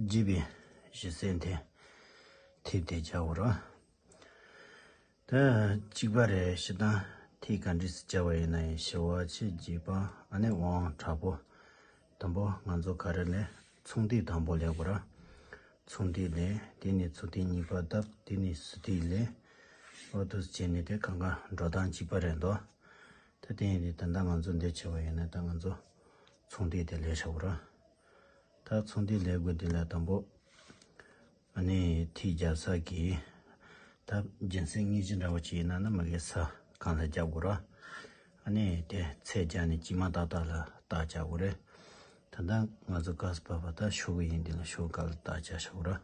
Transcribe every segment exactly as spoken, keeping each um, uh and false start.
རྒྱས་པའི་ཞི་སེམས་དེ་ཐིག་དེ་རྒྱག་དགོས་རེད། ད་གཅིག་པ་རེད། ཞི་དང་ཐིག་ག་འདྲས་སུ་བྱ་བ་ཡིན་ན་ཡང་ཞི་བ་ཆེ། རྒྱས་པ་ཨ་ནི་དབང་དྲག་པོ། དང་པོ་ང་ཚོ་ག་རེ་ལས། ཚོང་ཐིག་དང་པོ་ལས་དགོས་ར། ཚོང་ཐིག་ལས། དེ་ནས་ཚོང་ཐིག་གཉིས་པ་བཏབ། དེ་ནས་ཟུར་ཐིག་ལས། འོ་དུ་བྱས་ནས་དེ་གང་ག་འགྲོ་སྟངས་གཅིག་པ་རེད་འདུག་ད་དེ་ཡིན་དུས་ད་ལྟ་ང་ཚོ་འདི་བྱས་པ་ཡིན་ན་ད་ང་ཚོ་ཚོང་ཐིག་དེ་ལས་བྱ་དགོས་ར། ད་ཚོང་ཐིག་ལས་དགོས་དེ་ལ་དང་པོ། ཨ་ནི་ཐིག་རྒྱག་ས་གི། ད་རྒྱུན་སྲིང་དངོས་གཞི་འདྲ་བོ་ཅིག་ཡིན་ན་ན་མ་གི་ས་གང་ལ་རྒྱག་དགོས་ར། ཨ་ནི་དེ་ཚད་རྒྱག་ནས་དཀྱིལ་མ་ཏག་ཏག་ལ་རྟགས་རྒྱག་དགོས་རེད། ད་ལྟ་ང་ཚོ་ག་ས་པ་བ་ད་ཤོག་གུ་ཡིན་དེ་ལ་ཤོག་གུ་ག་ལ་རྟགས་རྒྱག་བྱ་དགོས་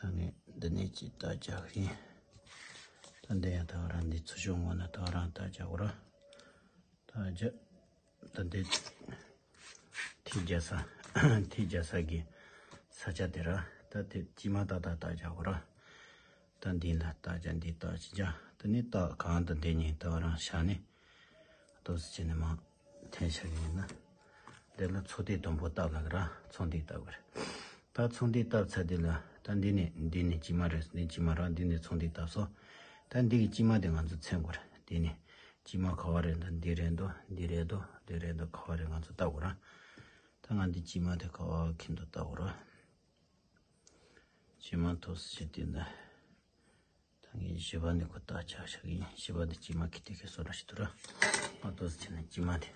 ར། ད་ངས་འདི་ནས་ཅིག་རྟགས་རྒྱག་གི་ཡིན། ད་འདི་ཡང་ད་ག་རང་འདི་ཚུར་ཤོག་ངོ་ན་ད་ག་རང་རྟགས་རྒྱག་དགོས་ར། ད་རྒྱ། ད་འདི། ཐིག་རྒྱག་ས། ཐིག་རྒྱག་ས་གི་ས་ཆ་དེ་ར། ད་དེ་དཀྱིལ་མ་ཏག་ཏག་རྟགས་རྒྱག་དགོས་ར། ད་འདི་ལ་རྟགས་རྒྱག་འདི་རྟགས་ཅི་རྒྱག་ད་ནི་རྟགས་གང་དུ་འདི་གཉིས་ད་རང་བཞག་ནས། ཏོག་ཙམ་བྱས་ནས་མར་འཐེན་བཞག་གི་ཡིན་ན། འདི་ལ་ཚོང་ཐིག་དང་པོ་བཏབ་ལབ་ཀྱི་ར། ཚོང་ཐིག་བཏབ་ཀྱི་རེད། ད་ཚོང་ཐིག་བཏབ་ཚར་དུས་ལ་ད་འདི་ནས་འདི་ནས་དཀྱིལ་མ་རེད། འདི་དཀྱིལ་མ་ར། འདི་ནས་ཚོང་ཐིག་བཏབ་སོང་། ད་འདི་གི་དཀྱིལ་མ་དེ་ང་ཚོ་མཚོན་དགོས་རེད། འདི་ནས་དཀྱིལ་མ་ག་བ་རེད་འདུག་འདི་རེད་འདུག་འདི་རེད་འདུག་འདི་རེད་འདུག་ག་བ་རེད་ང་ཚོ་བཏབ་དགོས་ར། ད་ང་འདི་དཀྱིལ་མ་དེ་ག་བ་ཁྱེར་འདུག་བཏབ་དགོས་ར། དཀྱིལ་མ་ཐོག་སུ་བྱེད་དུས་འདི། ད་ངས་བཞི་པ་འདི་ཁོ་རྟགས་རྒྱག་བཞག་གི་ཡིན། བཞི་པ་འདི་དཀྱིལ་མ་ཁི་ཏི་ཁི་སོ་ར་ཞིག་ཏུ་ར། ཨ་ཏོག་ཙམ་བྱས་ནས་དཀྱིལ་མ་དེ།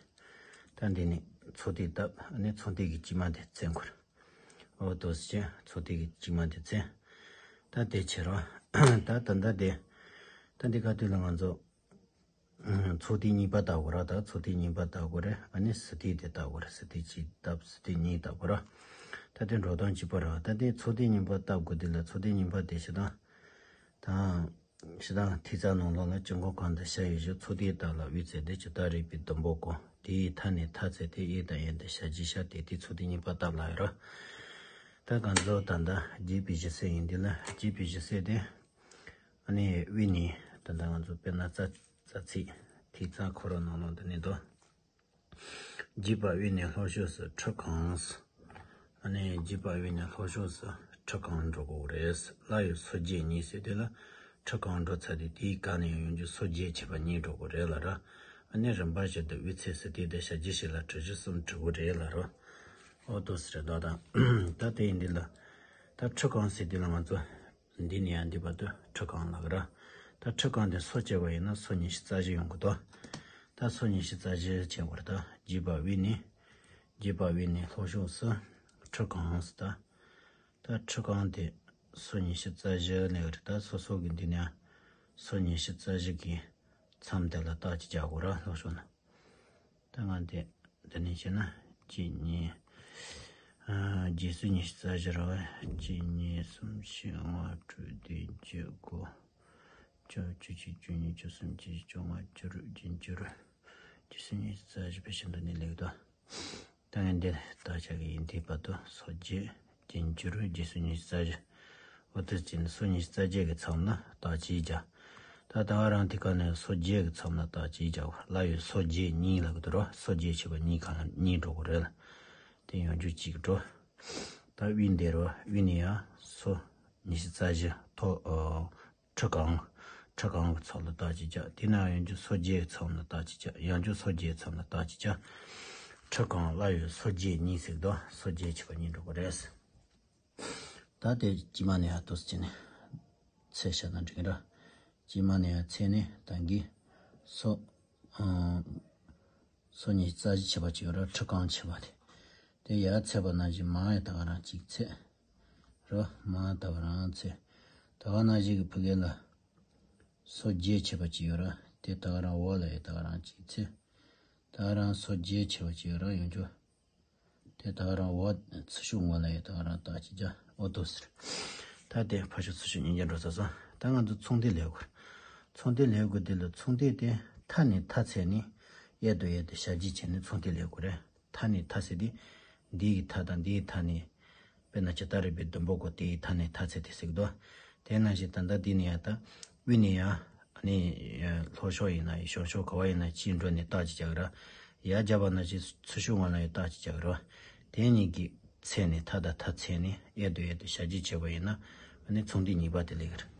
ད་འདི་ནས་ཚོང་ཐིག་བཏབ། ཨ་ནི་ཚོང་ཐིག་གི་དཀྱིལ་མ་དེ་མཚོན་དགོས་ར། ཨོ་ཏོག་ཙམ་བྱས་ཚོང་ཐིག་གི་དཀྱིལ་མ་དེ་མཚོན། ད་དེ་བྱེད་ར། ད་ད་ད་དེ། ད་འདི་ག་དུས་ལ་ང་ཚོ། ཚོང་ཐིག་གཉིས་པ་བཏབ་དགོས་ར། ད་ཚོང་ཐིག་གཉིས་པ་བཏབ་དགོས་རེད། ཨ་ནི་ཟུར་ཐིག་དེ་བཏབ་དགོས་རེད། ཟུར་ཐིག་གཅིག་བཏབ། ཟུར་ཐིག་གཉིས་བཏབ་དགོས་ར། ད་དེ་འགྲོ་སྟངས་གཅིག་པ་རེད་བ། ད་དེ་ཚོང་ཐིག་གཉིས་པ་བཏབ་དགོས་དུས་ལ་ཚོང་ཐིག་གཉིས་པ་དེ་ཞི་དང་། ད། ཞི་དང་ཐིག་རྩ་ནང་ལོགས་ལ་ཅུང་གོང་གང་དུ་ཤ་ཡོད་བཞིན་ཚོང་ཐིག་བཏབ་ལ་དབུས་ཚད་དེ་ཇི་ལྟར་རིགས་པའི་ཟླུམ་པོ་བགོ། དེའི་མཐའ་ནས་མཐའ་ཚད་དེ་གཡས་དང་གཡོན་དུ་བྱ་རྒྱུའི་ཤ་སྟེ་དེའི་ཚོང་ཐིག་གཉིས་པ་བཏབ་ལ་ཡོད་ར། ད་གང་ཚོ་ད་ལྟ་རྒྱས་པའི་ཞི་སེམས་ཡིན་དུས་ལ་རྒྱས་པའི་ཞི་སེམས་དེ། ཨ་ནི་དབུས་ནས་ད་ལྟ་ང་ཚོ་དཔེར་ན་རྩ་རྩ་ཚིག་ཐིག་རྩ་ཁོ་རང་ནང་ལོགས་འདི་ནས་འདུག་རྒྱས་པ་དབུས་ནས་ལྷོ་ཕྱོགས་སུ་ཁྲི་གང་། ཨ་ནི་རྒྱས་པ་དབུས་ནས་ལྷོ་ཕྱོགས་སུ་ཁྲི་གང་འགྲོ་དགོས་རེད། སླར་ཡང་སོ་བརྒྱད་གཉིས་ཟེར་དུས་ལ་ཁྲི་གང་འགྲོ་ཚར་དུས་དེའི་སྒང་ནས་ཡང་ཡོང་རྒྱུ་སོ་བརྒྱད་བྱས་པ་གཉིས་འགྲོ་དགོས་རེད་ལ་ར། ཨ་ནི་རིམ་པ་བཞིན་དུ་དབུས་ཚད་ཟུར་ཐིག་དེ་བྱ་རྒྱུའི་ཤ་ལ་གྲུ་བཞི་གསུམ་བྲི་དགོས་རེད་ལ་ར། ཨོ་ཏོག་ཙམ་རེད་འདུག་ད་ད་དེ་ཡིན་དུས་ལ། ད་ཁྲི་གང་ཟེར་དུས་ལ་ང་ཚོ། འདི་ནས་ཡང་འདི་བར་དུ་ཁྲི་གང་ལབ་ཀྱི་ར། ད་ཁྲི་གང་དེ་སོ་བྱས་པ་ཡིན་ན་སོ་ཉི་ཤུ་རྩ་བཞི་ཡོང་གི་འདུག་ད་སོ་ཉི་ཤུ་རྩ་བཞི་བྱས་པར་ད་རྒྱས་པ་དབུས་ནས། རྒྱས་པ་དབུས་ནས་ལྷོ་ཕྱོགས་སུ་ཁྲི་གང་ཟེར་ད། ད་ཁྲི་གང་དེ་སོ་ཉི་ཤུ་རྩ་བཞི་ལབ་ཀྱི་རེད། ད་སོ་སོ་གི་འདི་ནས་སོ་ཉི་ཤུ་རྩ་བཞི་གི་མཚམས་དེ་ལ་རྟགས་ཅིག་རྒྱག་དགོས་ར། ལྷོ་ཕྱོགས་ན། ད་ང་འདི་འདི་ནས་བཤད་ན་གཅིག་གཉིས། ཨ། རྗེས་སུ་ཉི་ཤུ་རྩ་བཞི་རེད་བ། གཅིག་གཉིས་གསུམ་བཞི་ལྔ་དྲུག་བདུན་བརྒྱད་དགུ། བཅུ་བཅུ་གཅིག་བཅུ་གཉིས་བཅུ་གསུམ་བཅུ་བཞི་བཅོ་ལྔ་བཅུ་དྲུག་བདུན་བཅུ། རྗེས་སུ་ཉི་ཤུ་རྩ་བཞི་བེད་སྤྱོད་འདི་ནས་ལེགས་དོ། ད་ངས་འདི་ལྟར་བྱ་གི་ཡིན། དེའི་བར་དུ་སོ་བརྒྱད་བདུན་བཅུ་རྗེས་སུ་ཉི་ཤུ་རྩ་བཞི། འོ་དེ་བྱས་ནས་སོ་ཉི་ཤུ་རྩ་བརྒྱད་ཀྱི་མཚམས་ལ་རྟགས་ཅིག་བྱ། ད་ད་ག་རང་དེ་ག་ནས་སོ་བརྒྱད་ཀྱི་མཚམས་ལ་རྟགས་ཅིག་བྱ། སླར་ཡང་སོ་བརྒྱད་གཉིས་ལབ་ཀྱི་འདུག་ར། སོ་བརྒྱད་བྱས་པ་གཉིས་གང་ལ་གཉིས་འགྲོ་དགོས་རེད་ལ། དེ་ཡང་རྒྱུ་གཅིག་འགྲོ། ད་དབུས་འདིར་བ་དབུས་ནས་ཡང་སོ་ཉི་ཤུ་རྩ་བཞི་ཐོག་ཨོ། ཁྲི་གང་། ཁྲི་གང་གི་ཚབ་ལ་རྟགས་ཅིག་བྱ། དེ་ན་ཡང་རྒྱུ་སོ་བརྒྱད་ཀྱི་མཚམས་ལ་རྟགས་ཅིག་བྱ། ཡང་རྒྱུ་སོ་བརྒྱད་ཀྱི་མཚམས་ལ་རྟགས་ཅིག་བྱ། ཁྲི་གང་སླར་ཡང་སོ་བརྒྱད་གཉིས་ཟེར་གི་འདུག་སོ་བརྒྱད་བྱས་པ་གཉིས་འགྲོ་གི་རེད། ད་དེ་དཀྱིལ་མ་ནས་ཡར་ཏོག་ཙམ་བྱས་ནས་ཚད་བཞག་ན་འགྲིག་གི་ར། དཀྱིལ་མ་ནས་ཡར་ཚད་ནས་ད་གིན་སོ། ཨང་། སོ་ཉི་ཤུ་རྩ་བཞི་ཕྱེད་པ་གཅིག་ཡོད་ར། ཁྲི་གང་ཕྱེད་པ་དེ། དེ་ཡར་ཚད་པ་ནང་བཞིན་མར་ཡང་ད་ག་རང་གཅིག་ཚད། ར། མར་ད་ག་རང་ཚད། ད་ག་ནང་བཞིན་གྱི་ཕ་གི་ལ། སོ་བརྒྱད་ཕྱེད་པ་གཅིག་ཡོད་ར། དེ་ད་ག་རང་འོག་ལ་ཡང་ད་ག་རང་གཅིག་ཚད། ད་ག་རང་སོ་བརྒྱད་ཕྱེད་པ་གཅིག་ཡོད་ར། ཡོང་རྒྱུ། དེ་ད་ག་རང་འོག་ཚུར་ཤོག་ངོས་ལ་ཡང་ད་ག་རང་རྟགས་ཅིག་བྱ། འོ་དོ་ཟེར། ད་དེ་ཕར་ཕྱོགས་ཚུར་ཤོག་གཉིས་ཀ་འགྲོ་ཚར་སོང་། ད་ང་ཚོ་ཚོང་འདི་ལས་དགོས། ཚོང་འདི་ལས་དགོས་དེ་ལ་ཚོང་འདི་དེ་མཐའ་ནས་མཐའ་ཚད་ནས་གཡས་དང་གཡས་དེ་ཞབས་ཕྱི་བྱས་ནས་ཚོང་འདི་ལས་དགོས་རེད། མཐའ་ནས་མཐའ་ཟེར་དེ། འདི་ཡི་མཐའ་དང་འདི་ཡི་མཐའ་ནས། དཔེར་ན་ཇི་ལྟར་རིགས་པའི་ཟླུམ་པོ་བགོ་དེ་ཡི་མཐའ་ནས་མཐའ་ཚད་དེ་ཟེར་གི་འདུག་དེ་ནང་བཞིན་ད་ལྟ་འདི་ནས་ཡང་ད། དབུས་ནས་ཡང་། ཨ་ནི། ལྷོ་ཕྱོགས་ཡིན་ན་ཡང་བྱང་ཕྱོགས་ག་བ་ཡིན་ན་ཕྱིར་འགྲོ་ནས་རྟགས་ཅིག་བྱ་གི་ར། ཡར་བརྒྱབ་པ་ནང་བཞིན་ཚུར་ཤོག་ངོས་ལ་ཡང་རྟགས་ཅིག་བྱ་གི་ར། དེ་གཉིས་ཀྱི། ཚད་ནས་མཐའ་དང་མཐའ་ཚད་ནས་གཡས་དང་གཡས་དུ་བྱ་རྒྱུད་བྱས་པ་ཡིན་ན། ཨ་ནི་ཚོགས་སྡེ་གཉིས་པ་དེ་ལེགས་རེད།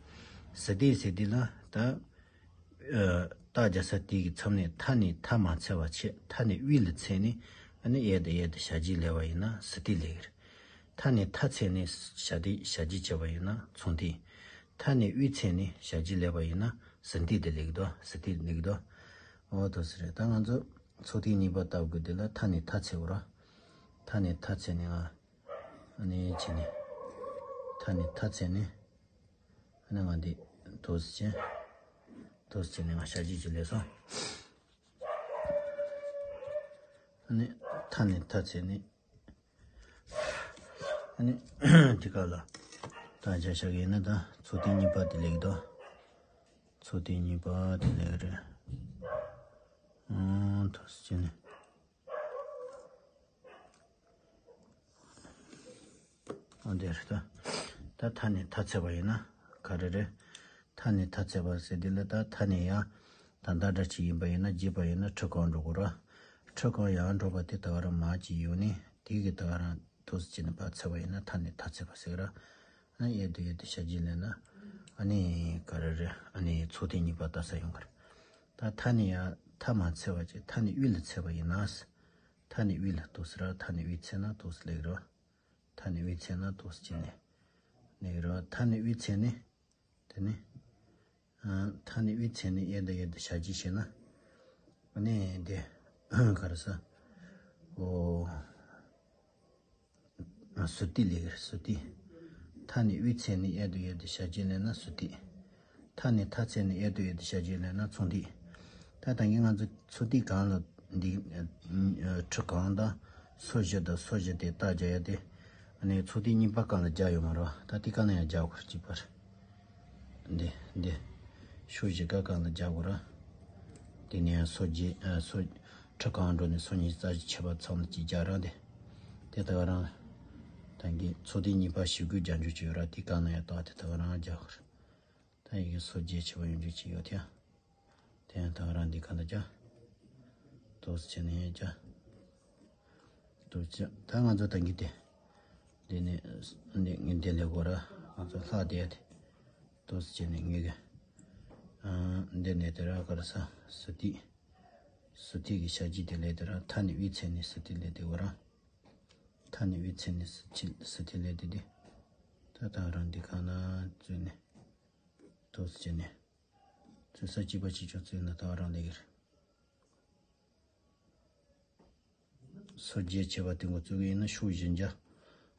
ཟི་ཏི་ཟེར་དུས་ལ་ད། ཨ། རྟགས་རྒྱག་ས་དེ་གི་མཚམས་ནས་མཐའ་ནས་མཐའ་མ་ཚད་པ་བྱས། མཐའ་ནས་དབུས་ལ་ཚད་ནས་ཨ་ནི་གཡས་དང་གཡས་དུ་བྱ་རྒྱུད་ལེན་པ་ཡིན་ན་ཟི་ཏི་ལེགས་རེད། མཐའ་ནས་མཐའ་ཚད་ནས་བྱ་རྒྱུད་བྱ་རྒྱུད་བྱས་པ་ཡིན་ན་ཚོགས་སྡེ། མཐའ་ནས་དབུས་ཚད་ནས་བྱ་རྒྱུད་ལེན་པ་ཡིན་ན་ཟི་ཏི་དེ་ལེགས་དོ། ཟི་ཏི་ལེགས་དོ། འོ་དོ་ཟེར་རེད། ད་ང་ཚོ་ཚོགས་སྡེ་གཉིས་པ་ལྟ་དགོས་དེ་ལ་མཐའ་ནས་མཐའ་ཚད་པ་ར། མཐའ་ནས་མཐའ་ཚད་ནས་ང་། ཨ་ནི་བྱས་ནས། མཐའ་ནས་མཐའ་ཚད་ནས། ཨ་ནི་ང་འདི་དོ་ཟེར་བྱས། དོ་ཟེར་བྱས་ནས་ང་བྱ་རྒྱུད་ཅིག་ལེན་སོང་། ཨ་ནི་མཐའ་ནས་མཐའ་ཚད་ནས། ཨ་ནི་དེ་ག་ལ་ད་བྱ་བྱ་གི་ཡིན་ན་ད་ཚོགས་སྡེ་གཉིས་པ་དེ་ལེགས་དོ། ཚོགས་སྡེ་གཉིས་པ་དེ་ལེགས་རེད། ཨང་དོ་ཟེར་བྱས་ནས། འོ་འདི་རེད་ད། ད་མཐའ་ནས་མཐའ་ཚད་པ་ཡིན་ན་ག་རེ་རེད། མཐའ་ནས་མཐའ་ཚད་པ་ཟེར་དུས་ལ་ད་མཐའ་ནས་ཡང་ད་མཐའ་འདྲ་ཅིག་ཡིན་པ་ཡིན་ན། བརྒྱབ་པ་ཡིན་ན་ཁྲི་གང་འགྲོ་དགོས་ར། ཁྲི་གང་ཡང་འགྲོ་བ་དེ་ད་ག་རང་མར་ཅིག་ཡོང་ནས་དེ་གི་ད་ག་རང་དུས་སུ་བྱས་ནས་ཕར་ཚད་པ་ཡིན་ན་མཐའ་ནས་མཐའ་ཚད་པ་ཟེར་གི་ར། ཨ་གཡས་དང་གཡས་དུ་བྱ་རྒྱུད་ལེན་ན། ཨ་ནི་ག་རེ་རེད། ཨ་ནི་ཚོགས་སྡེ་གཉིས་པ་ལྟ་ས་ཡོང་གི་རེད། ད་མཐའ་ནས་ཡང་མཐའ་མ་ཚད་པ་བྱས། མཐའ་ནས་དབུས་ལ་ཚད་པ་ཡིན་ན། མཐའ་ནས་དབུས་ལ་དུས་སུ་ར། མཐའ་ནས་དབུས་ཚད་ན་དུས་སུ་ལེགས་ར། མཐའ་ནས་དབུས་ཚད་ན་དུས་སུ་བྱས་ནས་ལེགས་ར། མཐའ་ནས་དབུས་ཚད་ནས། དེ་ནས། ཨ། མཐའ་ནས་དབུས་ཚད་ནས་གཡས་དང་གཡས་དུ་བྱ་རྒྱུད་བྱས་ན། ཨ་ནི་འདི་ག་རེ་ཟ། འོ། ཟུར་ཐིག་ལེགས་རེད། ཟུར་ཐིག་མཐའ་ནས་དབུས་ཚད་ནས་གཡས་དང་གཡས་དུ་བྱ་རྒྱུད་ལེན་ན་ཟུར་ཐིག་མཐའ་ནས་མཐའ་ཚད་ནས་གཡས་དང་གཡས་དུ་བྱ་རྒྱུད་ལེན་ན་ཚོགས་ཐིག་ད་ད་གིན་ང་ཚོ་ཚོགས་ཐིག་གང་ལ་འདི། ཁྲི་གང་དང་སོ་བཞི་དང་སོ་བཞི་དེ་རྟགས་རྒྱག་ཡ་དེ། ཨ་ནི་ཚོགས་ཐིག་གཉིས་པ་གང་ལ་རྒྱག་ཡོད་མ་རེད་པ། ད་དེ་གང་ལ་ཡང་རྒྱག་དགོས་རེད། གཅིག་པ་རེད། འདི་འདི། ཕྱོགས་བཞི་ཀ་གང་ལ་རྒྱག་དགོས་རེད། དེ་ནས་ཡང་སོ་བརྒྱད། ཨ། སོ། ཁྲི་གང་འགྲོ་ནས་སོ་ཉི་ཤུ་རྩ་བཞི་ཆད་པ་ཚང་མ་གཅིག་རྒྱག་རང་དེ། དེ་ད་ག་རང་། ད་གིན་ཚོགས་ཐིག་གཉིས་པ་ཞི་རྒོལ་རྒྱག་འཇུག་ཅིག་ཡོད་ར། དེ་གང་ལ་ཡང་རྟགས་དེ་ད་ག་རང་རྒྱག་དགོས་རེད། ད་ཡི་གེ་སོ་བརྒྱད་ཆད་པ་ཡོང་འཇུག་ཅིག་ཡོད་དེ། དེ་ཡང་ད་ག་རང་འདི་གང་ལ་རྒྱག་དུས་སུ་བྱས་ནས་རྒྱག་དུས་སུ་བྱས། ད་ང་ཚོ་ད་གིན་དེ། འདི་ནས་འདི་ངས་འདི་ལས་དགོས་ར། ང་ཚོ་ལྷག་བསྡད་ཡ་དེ། དུས་སུ་བྱས་ནས་ངས་གི། ཨ། འདི་ནས་དེ་ར་ག་རེ་ཟ། ཟུར་ཐིག་ཟུར་ཐིག་གི་བྱ་རྒྱུད་དེ་ལས་དེ་ར། མཐའ་ནས་དབུས་ཚད་ནས་ཟུར་ཐིག་ལས་དེ་དགོས་ར། མཐའ་ནས་དབུས་ཚད་ནས་ཟུར་ཐིག་ཟུར་ཐིག་ལས་དེ་དེ། ད་ད་ག་རང་འདི་གང་ལ་བཙུགས་ནས། དུས་སུ་བྱས་ནས། བཙུགས་ས་གཅིག་པ་གཅིག་ཆོག་བཙུགས་ན་ད་ག་རང་ལེགས་གི་རེད། སོ་བརྒྱད་ཆད་པ་དེ་འགོ་བཙུགས་ཡིན་ན་ཕྱོགས་བཞི་འཇགས།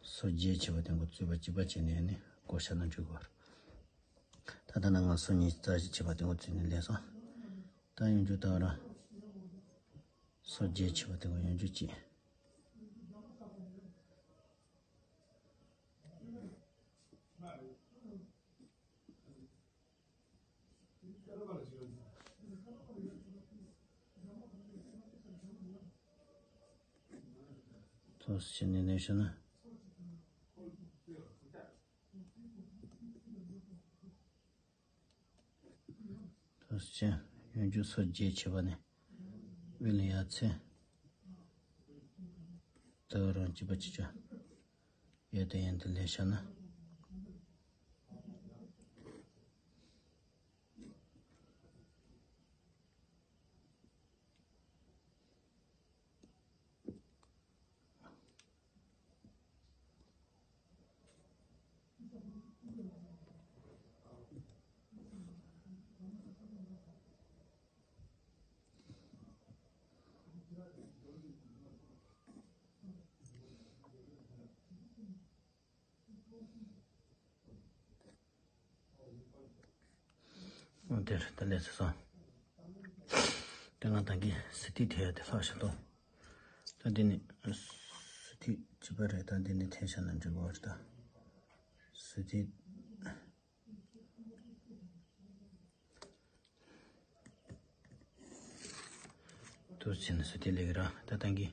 སོ་བརྒྱད་ཆད་པ་དེ་འགོ་བཙུགས་པ་གཅིག་པ་བྱས་ནས་ནི་བགོ་བཤའ་ན་འགྲིག་གི་རེད། ད་ལྟ་ན་ང་སོ་ཉི་ཤུ་རྩ་བཞི་ཆད་པ་དེ་འགོ་བཙུགས་ནས་ལས་སོང་། ད་ཡོང་རྒྱུ་ད་ག་རང་། སོ་བརྒྱད་ཆད་པ་དེ་འགོ་ཡོང་རྒྱུ་གཅིག་དུས་སུ་བྱས་ནས་ལེན་ཤེས་ན། དུས་སུ་བྱས། ཡོང་རྒྱུ་སོ་བརྒྱད་ཆད་པ་ནས་དབུས་ལ་ཡར་ཚད། ད་ག་རང་གཅིག་པ་གཅིག་ཆོག་གཡས་དང་གཡོན་དུ་ལེན་བྱས་ན། འོ་དེར་ད་ལས་སོ་སོང་། དེ་ང་ད་གིན་ཟུར་ཐིག་དེ་ཡ་དེ་ལྷག་བཞག་དོ། ད་འདི་ནི་ཟུར་ཐིག་གཅིག་པ་རེད། ད་འདི་ནི་འཐེན་བཞག་ན་འགྲིག་གི་རེད་ད། ཟུར་ཐིག་དུས་སུ་བྱས་ནས་ཟུར་ཐིག་ལེན་གི་ར། ད་ད་གིན་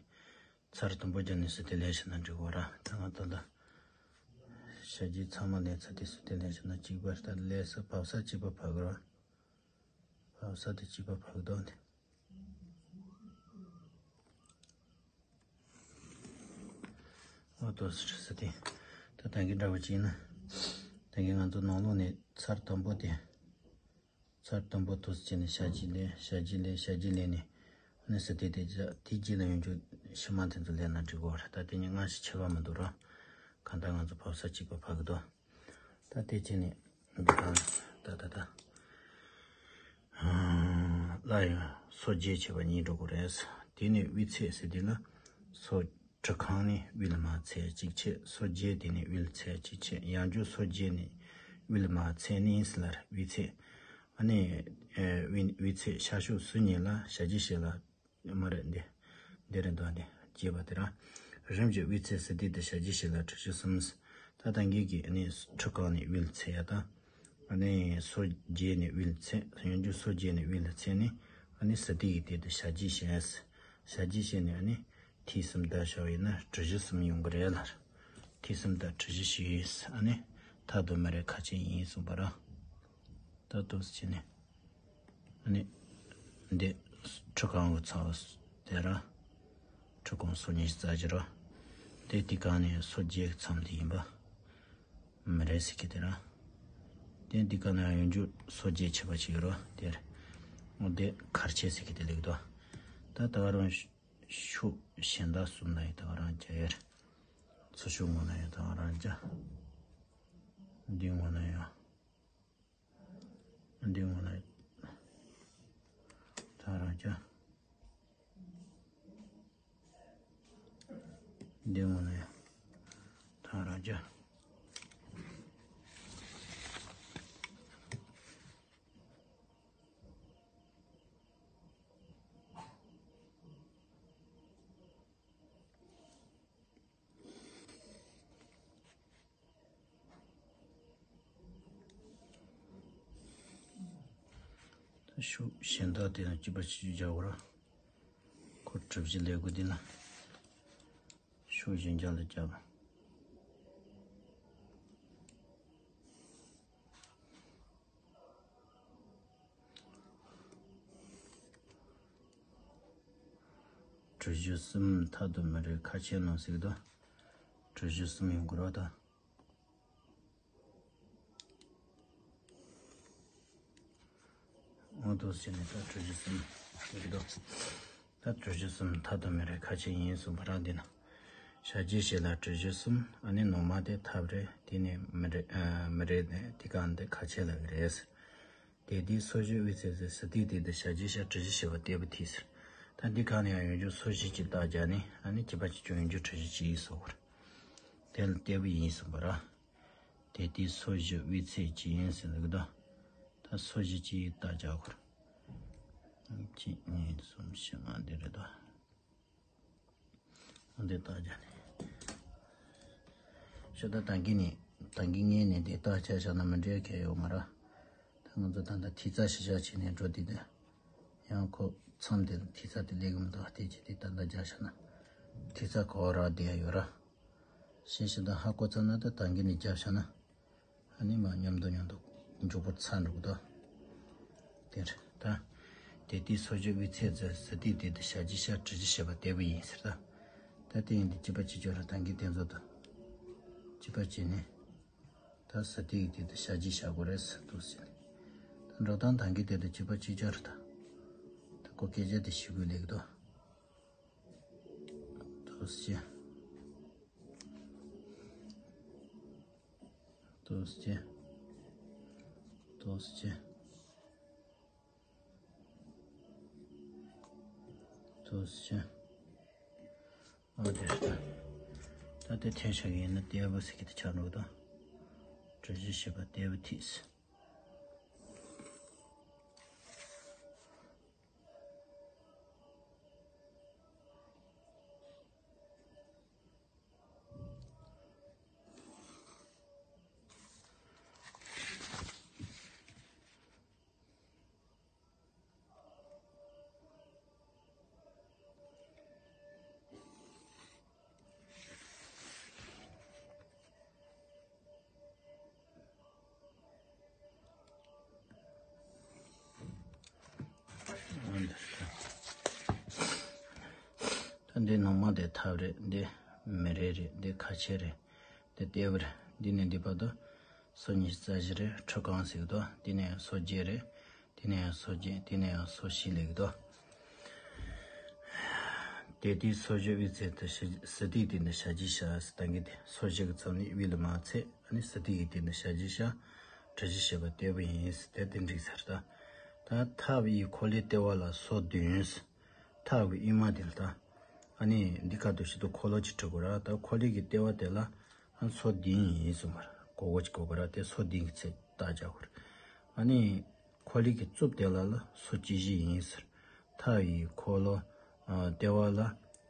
ཚར་དུམ་བུ་བརྒྱབ་ནས་ཟུར་ཐིག་ལེན་བྱས་ན་འགྲིག་གི་ར། ད་ང་ད་ལྟ་བྱ་རྒྱུད་ཚང་མ་ལེན་ཚར་དུས་ཟུར་ཐིག་ལེན་བྱས་ན་གཅིག་པ་རེད། ད་ལས་ས་བབས་ས་གཅིག་པ་བབས་གི་ར། བབས་ས་དེ་གཅིག་པ་བབས་གི་འདུག་འདི། དོ་སི་ཁྲི་སི་ཏི། ད་ད་གིན་འདྲ་བོ་ཅིག་ཡིན་ན། ད་གིན་ང་ཚོ་ནང་ལོགས་ནས་ཚར་དང་པོ་དེ། ཚར་དང་པོ་དོ་སི་བྱས་ནས་ཞ་ཇི་ལས་ཞ་ཇི་ལས་ཞ་ཇི་ལས་ནས། ནས་སི་ཏི་དེ་ཇ་དེ་རྗེས་ལ་ཡོང་རྒྱུ་ཕྱི་མ་དེ་ཚོ་ལས་ན་འགྲིག་གོ་ར། ད་དེ་ནི་སྔ་ཕྱི་ཁྱད་པར་མི་འདུག་ར། གང་ལྟར་ང་ཚོ་བབས་ས་གཅིག་པ་ཕ་གི་དོ། ད་དེ་བྱས་ནས་འདི་གང་ད་ད་ད། ལ་ཡང་སོ་བརྒྱད་བྱས་པ་གཉིས་འགྲོ་གི་རེད། དེ་ནས་དབུས་ཚད་ཟེར་དུས་ལ་སོ་ཁྲི་ཁང་ནས་དབུས་ལ་མར་ཚད་གཅིག་བྱས། སོ་བརྒྱད་དེ་ནས་དབུས་ལ་ཚད་གཅིག་བྱས། ཡང་རྒྱུ་སོ་བརྒྱད་ནས་དབུས་ལ་མར་ཚད་གཉིས་ཟེར་ལ་ར་དབུས་ཚད། ཨ་ནི་དབུས་དབུས་ཚད་ཤར་ཕྱོགས་ཟུར་གཉིས་ལ་ཞལ་གྱིས་བཞེས་ལ། མ་རེད་འདི། འདི་རེད་འདུག་འདི་རྒྱས་པ་དེ་རང་། རིམ་གྱིས་དབུས་ཚད་ཟེར་དུས་དེ་ཞལ་གྱིས་བཞེས་ལ་ཁྲི་བཞི་གསུམ། ད་ད་གིན་གྱི་ཨ་ནི་ཁྲི་ཁང་ནས་དབུས་ལ་ཚད་ཡ་དང་། ཨ་ནི་སོ་བརྒྱད་ནས་དབུས་ལ་ཚད་ཡང་རྒྱུ་སོ་བརྒྱད་ནས་དབུས་ལ་ཚད་ནས། ཨ་ནི་ཟེར་དུས་ཀྱི་དེ་དེ་ཞལ་གྱིས་བཞེས། ཞལ་གྱིས་བཞེས་ནས་ཨ་ནི་ཐིག་གསུམ་བརྡབས་བཞག་ཡིན་ན་ཁྲི་བཞི་གསུམ་ཡོང་གི་རེད་ལ། ཐིག་གསུམ་དང་ཁྲི་བཞི་ཞིག་ཨ་ནི་མཐའ་དུ་མི་རེ་ཁ་ཆེ་ཡིན་གསུངས་པ་ར། ད་དུ་བྱས་ནས། ཨ་ནི། འདི། ཁྲི་ཁང་གི་ཚབ་དེ་ར། ཁྲི་ཁང་སོ་གཉིས་རྩ་གཅིག་ར། དེ་དེ་གང་ནས་སོ་བརྒྱད་ཀྱི་མཚམས་དེ་ཡིན་པ། མི་རེད་ཟེར་གི་དེ་ར། དེ་འདི་གང་ནས་ཡང་རྒྱུ་སོ་བརྒྱད་བྱས་པ་ཅིག་ཡོད་ར་དེ་ར། འོ་དེ་ཁར་ཆེ་ཟེར་གི་དེ་ལེགས་དོ། ད་ད་ག་རང་ཤུགས་གཞན་དག་གསུམ་ན་ཡི་ད་ག་རང་རྒྱ་ཡེར། ཚུར་ཤུགས་ངོ་ན་ཡི་ད་ག་རང་རྒྱ། འདི་ངོ་ན་ཡང་། འདི་ངོ་ན་ད་རང་རྒྱ། འདི་ངོ་ན་ད་རང་རྒྱ། ད་ཤུགས་གཞན་དག་དེ་ཡང་གཅིག་པ་གཅིག་རྒྱག་དགོས་ར། ཁོ་གྲུ་བཞི་ལས་དགོས་དེ་ན། ཤུགས་གཞན་རྒྱག་ལ་རྒྱག་གྲུ་བཞི་གསུམ་མཐའ་དུ་མི་རེ་ཁ་ཆེ་ནང་ཟིག་དང་། གྲུ་བཞི་གསུམ་ཡོང་དགོས་ར་ད། འོ་དོ་ཟེར་ནས་ད་གྲུ་བཞི་གསུམ་ཡོད་དོ། ད་གྲུ་བཞི་གསུམ་མཐའ་དུ་མི་རེ་ཁ་ཆེ་ཡིན་གསུངས་པ་རང་འདི་ན། ཞལ་གྱིས་བཞེས་ལ་གྲུ་བཞི་གསུམ། ཨ་ནི་ནང་མ་དེ་ཐབ་རེད། དེ་ནས་མི་རེ་ཨ་མི་རེ་ནས་དེ་གང་དེ་ཁ་ཆེ་ལ་གི་རེད། དེ་དུས་སོ་བཞི་དབུས་ཚད་ཟེར་ཟེར་དུས་དེ་འདི་ཞལ་གྱིས་བཞེས་གྲུ་བཞི་བྱས་པ་ལྟ་བུ་ཐིག་ཟེར། ད་འདི་གང་ནས་ཡང་ཡོང་རྒྱུ་སོ་བཞི་གཅིག་རྟགས་རྒྱག་ནས། ཨ་ནི་གཅིག་པ་གཅིག་ཀྱང་ཡོང་རྒྱུ་གྲུ་བཞི་གཅིག་ཡིན་གསུངས་པ་རེད། དེ་ལ་ལྟ་བུ་ཡིན་གསུངས་པ་ར། དེ་དུས་སོ་བཞི་དབུས་ཚད་གཅིག་ཡིན་ཟེར་འདུག་ད། ད་སོ་བཞི་གཅིག་ཡིན་རྟགས་རྒྱག་དགོས་རེད། གཅིག་གཉིས་གསུམ་བཞི་ལྔ་འདི་རེད་དོ། འདི་རྟགས་རྒྱག་ནས། ཤོད་ད་ད་གིན་ནས་ད་གིན་ངས་ནས་འདི་རྟགས་རྒྱག་བཞག་ན་མི་འགྲིག་གི་ཡོད་མ་རེད། ད་ང་ཚོ་ད་ལྟ་ཐིག་རྩ་ཞིག་བཞག་བྱས་ནས་འགྲོ་དུས་ད། ཡང་ཁོ་མཚམས་དེ་ཐིག་རྩ་དེ་ལེགས་མི་འདུག་དེ་བྱས་དུས་ད་ལྟ་རྒྱག་བཞག་ན། ཐིག་རྩ་ག་བ་རག་བསྡད་ཡ་ཡོད་ར། ཤེས་ཤིག་ད་ཧ་གོ་ཚར་ན་ད་ད་གིན་ནས་རྒྱག་བཞག་ན། ཨ་ནི་མ་མཉམ་དུ་མཉམ་དུ་མགྱོགས་པོ་ཚར་འགྲོ་གི་འདུག་དེར་ད། དེ་དུས་སོ་བཞི་དབུས་ཚད་ཟེར་ཟེར་དུས་དེ་དུ་ཞལ་གྱིས་བཞེས་གྲུ་བཞི་བྱས་པ་ལྟ་བུ་ཡིན་ཟེར་ད། ད་དེ་ཡིན་དུས་གཅིག་པ་གཅིག་རྒྱག་ར་ད་གིན་དེ་ཚོ་དང་། གཅིག་པ་བྱས་ནས། ད་ཟེར་དུས་དེ་དུ་ཞལ་གྱིས་བཞེས་དགོས་རེད་ཟེར་འདུག་ཟེར་ནས། ད་འགྲོ་སྟངས་ད་གིན་དེ་དུ་གཅིག་པ་གཅིག་རྒྱག་ར་ད། ད་ཁོ་སྐད་ཆ་དེ་ཞུ་དགོས་ལེགས་འདུག་དུ་སི་ཅི། དུ་སི་ཅི། དུ་སི་ཅི། དུ་སི་ཅི། ཨོ་དེ་རེད་ད། ད་དེ་འཐེན་བཞག་གི་ཡིན་ན་ལྟ་བུ་ཟེར་གི་དེ་ཆགས་འགྲོ་གི་དང་། གྲུ་བཞི་བྱས་པ་ལྟ་བུ་ཐིག་ད་འདི་ནང་མ་དེ་ཐབ་རེད། འདི་ མེ་རི་རེད། འདི་ཁ་ཆེ་རེད། འདི་ལྟེ་བ་རེད། འདི་ནས་འདི་བར་དུ་སོ་ཉི་ཤུ་རྩ་བཞི་རེད། ཁྲི་རྐང་ཟེར་གི་འདུག་འདི་ནས་སོ་བརྒྱད་རེད། འདི་ནས་སོ་བརྒྱད། འདི་ནས་སོ་བཞི་ལས་གི་འདུག་དེ་དུས་སོ་བཞི་དབུས་ཚད་དུ་ཞི་ཟི་ཏིའི་སྟེང་དུ་ཞལ་གྱིས་བཞག་ཟེར། ད་གིན་དེ་སོ་བཞི་གི་ཚབ་ནི་དབུས་ལ་མ་ཚད། ཨ་ནི་ཟི་ཏིའི་སྟེང་དུ་ཞལ་གྱིས་བཞག་གྲུ་བཞི་བྱེད་པ་ལྟེ་བ་ཡིན་ཟེར། དེ་དེ་འགྲིག་ཚར། ད་ད་མཐའ་དབུས་འཁོར་ལོའི་ལྟེ་བ་ལ་སོ་བདུན་ཟེར། མཐའ་དབུས་དབུས་མ་དེ་ལ་ད། ཨ་ནི་འདི་ཁ་ཐུག་ཞིག་ཏུ་འཁོར་ལོ་གཅིག་བྲི་དགོས་ར། ད་འཁོར་ལོའི་གི་ལྟེ་བ་དེ་ལ་ཨ་སོ་བདུན་ཡིན་གསུངས་པར་གོ་གོ་གཅིག་གོ་གོ་ར། དེ་སོ་བདུན་གི་ཚད་རྟགས་རྒྱག་དགོས་ར། ཨ་ནི་འཁོར་ལོའི་གི་རྩིབས་དེ་ལ་ལ་སོ་བཅུ་བཞི་ཡིན་ཟེར། མཐའ་ཡི་འཁོར་ལོ་ཨ་ལྟེ་བ་ལ་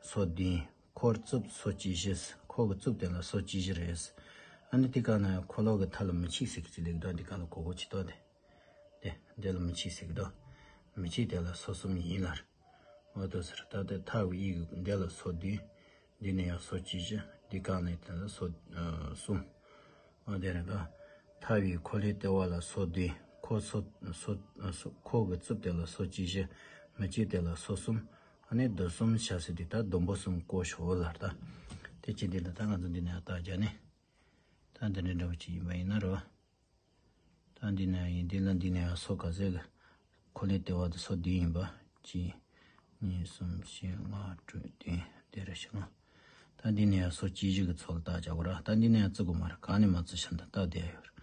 སོ་བདུན། འཁོར་རྩིབས་སོ་བཅུ་བཞི་ཟེར། འཁོར་གི་རྩིབས་དེ་ལ་སོ་བཅུ་བཞི་རེད་ཟེར། ཨ་ནི་དེ་ག་ན་འཁོར་ལོ་གི་མཐའ་ལ་མི་གཅིག་ཟེར་གི་ཚིག་ལེགས་འདུག་འདི་ག་ལ་གོ་གོ་གཅིག་ཏོ་དེ། དེ་འདི་ལ་མི་གཅིག་ཟེར་གི་འདུག་མི་གཅིག་དེ་ལ་སོ་གསུམ་ཡིན་ལར། འོ་དོ་ཟེར། ད་ལྟ་མཐའ་དབུས་ཀྱི་འདི་ལ་སོ་བདུན། འདི་ནས་ཡང་སོ་བཅུ་བཞི། འདི་གང་ནས་དེ་ལ་སོ་ཨ་གསུམ། འོ་དེ་རེད་ད། མཐའ་དབུས་འཁོར་ལོའི་ལྟེ་བ་ལ་སོ་བདུན། འཁོར་སོ་སོ་སོ་འཁོར་གྱི་རྩིབས་དེ་ལ་སོ་བཅུ་བཞི། མི་གཅིག་དེ་ལ་སོ་གསུམ། ཨ་ནི་བསྡུ་གསུམ་བྱ་ཟེར་དུས་ད་བསྡོམས་པོ་གསུམ་བཀོད་ཤོག་ལར་ད། དེ་ཅི་འདི་ལ་ད་ང་ཚོ་འདི་ནས་ཡང་རྟགས་རྒྱག་ནས། ད་འདི་འདྲ་འདྲ་བོ་ཅིག་ཡིན་པ་ཡིན་ན་རོ། ད་འདི་ནས་ཡིན། འདི་ལ་འདི་ནས་ཡང་སོ་ག་ཚད་གི་འཁོར་ལོའི་ལྟེ་བ་དུ་སོ་བདུན་ཡིན་པ། གཅིག་གཉིས། གསུམ། བཞི། ལྔ། དྲུག་བདུན། དེ་རེད་ཤག་ད་འདི་ནས་ཡང་སོ་བཅུ་བཞི་གི་ཚོད་ལ་རྟགས་རྒྱག་དགོས་ར། ད་འདི་ནས་ཡང་བརྩི་དགོས་མ་རེད། གང་ནས་མ་བརྩི་བྱ་འདི་རྟགས་བསྡད་ཡོད་རེད།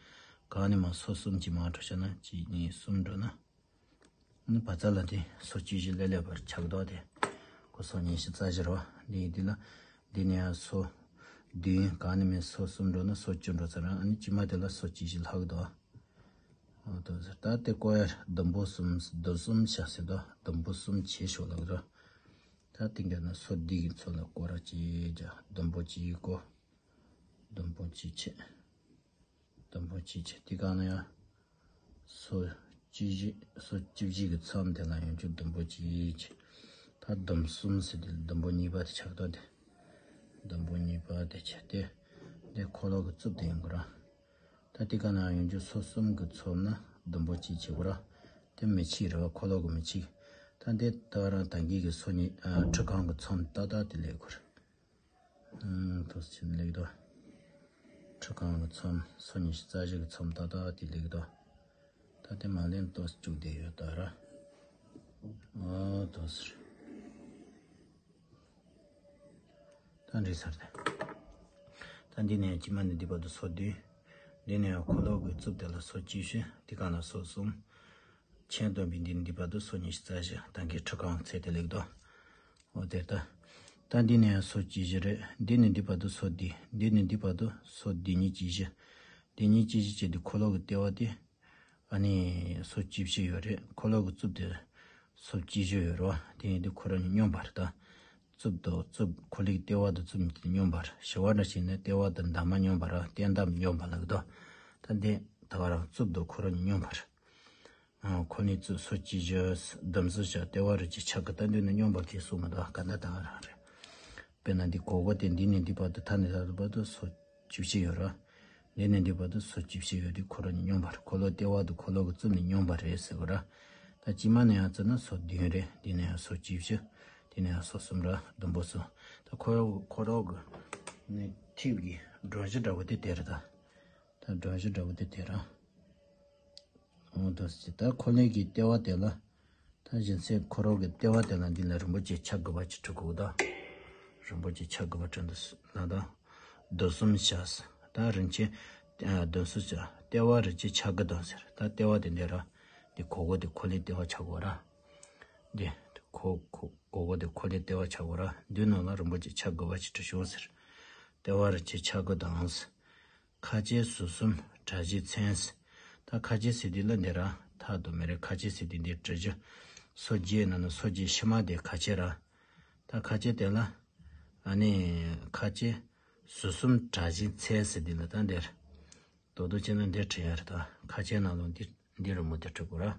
གང་ནས་མ་སོ་གསུམ་གྱིས་མ་འགྲོ་བྱ་ན་གཅིག་གཉིས་གསུམ་འགྲོ་ན། ནི་བ་ཚ་ལ་དེ་སོ་བཅུ་བཞི་ལེ་ལེ་བར་ཆགས་འདུག་དེ་ཁོ་སོ་ཉི་ཤུ་རྩ་བཞི་རོ། འདི་ཡི་འདི་ལ་འདི་ནས་ཡང་སོ་བདུན། གང་ནས་མིན་སོ་གསུམ་འགྲོ་ན་སོ་བཅུ་འགྲོ་ཚར་ར། ཨ་ནི་ཕྱི་མ་དེ་ལ་སོ་བཅུ་བཞི་ལྷག་འདུག་འོ་དོ་ཟེར། ད་དེ་བཀོད་ཡ་བསྡོམས་པོ་གསུམ། བསྡུ་གསུམ་བྱ་ཟེར་དོ། བསྡོམས་པོ་གསུམ་བྱེད་ཤོག་ལབ་རོ། ད་དེ་འདྲ་ན་སོ་བདུན་གི་ཚོད་ལ་བཀོད་ར་ཅེས་བྱ། བསྡོམས་པོ་གཅིག་བཀོད། བསྡོམས་པོ་གཅིག་བྱེད། བསྡོམས་པོ་གཅིག་བྱས། དེ་ག་ན་ཡང་སོ་བཅུ་བཞི། སོ་བཅུ་བཞི་གི་མཚམས་དེ་ལ་ཡང་བསྡོམས་པོ་གཅིག་བྱས། ད་བསྡོམས་གསུམ་ཟེར་དེ་བསྡོམས་པོ་གཉིས་པ་དེ་ཆགས་འདུག་དེ་བསྡོམས་པོ་གཉིས་པ་དེ་བྱས་ཏེ། དེ་འཁོར་ལོ་གི་རྩིབས་དེ་ཡིན་དགོས་ར། ད་དེ་ག་ན་ཡང་སོ་གསུམ་གི་མཚམས་ན་བསྡོམས་པོ་གཅིག་བྱེད་དགོས་ར། དེ་མི་གཅིག་རེད་བ། འཁོར་ལོ་གི་མི་གཅིག་ད་དེ་ད་རང་ད་གིན་གི་སོ་གཉིས་ཨ་ཁྲི་རྐང་གི་མཚམས་ཏག་ཏག་དེ་ལས་དགོས་ར། ཨང་། ཏོག་ཙམ་ལེགས་འདུག་ཁྲི་རྐང་གི་མཚམས། སོ་ཉི་ཤུ་རྩ་བཞི་གི་མཚམས་ཏག་ཏག་དེ་ལེགས་འདུག་ད་དེ་མ་ལེན་ཏོག་ཙམ་བཅུག་བསྡད་ཡོད་ད་ར། ཨོ་ཏོག་ཙམ་རེད། ད་འགྲིག་ཚར་ཏེ། ད་འདི་ནས་ཕྱི་མ་ནས་འདི་བར་དུ་སོ་བདུན། འདི་ནས་འཁོར་ལོ་གི་རྩིབས་དེ་ལ་སོ་བཅུ་བཞི། དེ་ག་ན་སོ་གསུམ། མཆན་སྡོམ་པའི་འདི་ནས་འདི་བར་དུ་སོ་ཉི་ཤུ་རྩ་བཞི། ད་གིན་ཁྲི་རྐང་ཚད་དེ་ལེགས་འདུག་འོ་དེ་ལྟ། ད་འདི་ནས་ཡང་སོ་བཅུ་བཞི་རེད། འདི་ནས་འདི་བར་དུ་སོ་བདུན། འདི་ནས་འདི་བར་དུ་སོ་བདུན་གཉིས་བཅུ་བཞི། བདུན་གཉིས་བཅུ་བཞི་བྱས་དུས་འཁོར་ལོ་གི་ལྟེ་བ་དེ། ཨ་ནི་སོ་བཅུ་བཞི་ཡོད་རེད། འཁོར་ལོ་གི་རྩིབས་དེ་སོ་བཅུ་བཞི་ཡོད་རེད་བ། དེ་ཡིན་དུས་ཁོ་རང་གཉིས་སྙོམས་པ་རེད་ད། རྩིབས་དང་རྩིབས། འཁོར་ལོ་གི་ལྟེ་བ་དང་རྩིབས་གཉིས་དེ་སྙོམས་པ་རེད། ཞི་བ་འདྲ་བྱས་ན་ལྟེ་བ་དང་འདབ་མ་སྙོམས་པ་ར། སྟེང་འདབས་སྙོམས་པ་ལབ་ཀྱི་འདུག་ད་འདི་ད་ག་རང་རྩིབས་དང་ཁོ་རང་གཉིས་སྙོམས་པ་རེད། ཨ། ཁོ་ནི་རྩིབས་སོ་བཅུ་བཞི། བསྡོམས་སུ་བྱ་ལྟེ་བ་རུ་གཅིག་ཆ་གི་ད་འདི་ནི་སྙོམས་པ་གི་གསུངས་མི་འདུག་ག་འདྲ་ད་ག་རང་རེད། དཔེར་ན་འདི་གོ་གོ་དེ་འདི་ནས་འདི་བར་དུ་མཐའ་ནས་མཐའ་བར་དུ་སོ་བཅུ་བཞི་ཡོད་ར། འདི་ནས་འདི་བར་དུ་སོ་བཅུ་བཞི་ཡོད་དུས་ཁོ་རང་གཉིས་སྙོམས་པ་རེད། འཁོར་ལོ་ལྟེ་བ་དང་འཁོར་ལོ་གི་རྩིབས་ནི་སྙོམས་པ་རེད་ཟེར་དགོས་ར། ད་ཕྱི་མ་ནས་ཡང་བརྩིས་ན་སོ་བདུན་རེད། འདི་ནས་ཡང་སོ་བཅུ་བཞི། འདི་ནས་ཡང་སོ་གསུམ་ར། བསྡོམས་པོ་གསུམ། ད་ཁོ་རང་ཁོ་རང་གི་ནི་ཐིབས་ཀྱི་སྒྲོམ་གཞི་འདྲ་བོ་དེ་དེ་རེད་ད། ད་སྒྲོམ་གཞི་འདྲ་བོ་དེ་དེ་ར། འོ་དོ་ཟེར། ད་འཁོར་ལོ་གི་ལྟེ་བ་དེ་ལ། ད་གཞན་སེལ་འཁོར་ལོ་གི་ལྟེ་བ་དེ་ལ་འདི་ལ་རིན་པོ་ཆེ་ཆ་དགུ་པ་ཅིག་བྲི་དགོས་ད། རིན་པོ་ཆེ་ཆ་དགུ་པ་བྲི་འདུག་ལ་ད། བསྡུ་གསུམ་བྱ་ཟེར། ད་རིན་ཆེན། ཨ། བསྡུ་གསུམ་བྱ། ལྟེ་བ་རིན་ཆེན་ཆ་དགུ་དང་ཟེར། ད་ལྟེ་བ་དེ་འདི་ར། འདི་གོ་གོ་དེ་འཁོར་ལོའི་ལྟེ་བ་ཆགས་དགོས་ར། འདི། གོ་གོ་གོ་གོ་དེ་འཁོར་ལོའི་ལྟེ་བ་ཆགས་དགོས་ར། འདི་ནང་ལ་རིན་པོ་ཆེ་ཆ་དགུ་པ་ཅིག་བྲི་ཤོག་ཟེར། ལྟེ་བ་རིན་ཆེན་ཆ་དགུ་དང་ཟེར། ཁ་ཕྱེ་ཟུར་གསུམ་གྲྭ་བཞིའི་མཚན། ད་ཁ་ཕྱེ་ཟེར་དུས་ལ་འདི་ར་མཐའ་དང་མེ་རེ། ཁ་ཕྱེ་ཟེར་དུས་འདི་གྲུ་བཞི། སོ་བརྒྱད་ནང་ནས་སོ་བརྒྱད་ཕྱི་མ་དེ་ཁ་ཕྱེ་ར། ད་ཁ་ཕྱེ་དེ་ལ། ཨ་ནི་ཁ་ཕྱེ་ཟུར་གསུམ་གྲྭ་བཞིའི་མཚན་ཟེར་དུས་ལ་ད་འདིར། རྡོག་རྡོག་བྱས་ན་འདིར་བྲི་ཡ་རེད་ད། ཁ་ཕྱེ་ནང་ལོགས་འདི་འདི་རི་མོ་དེ་བྲི་དགོས་ར།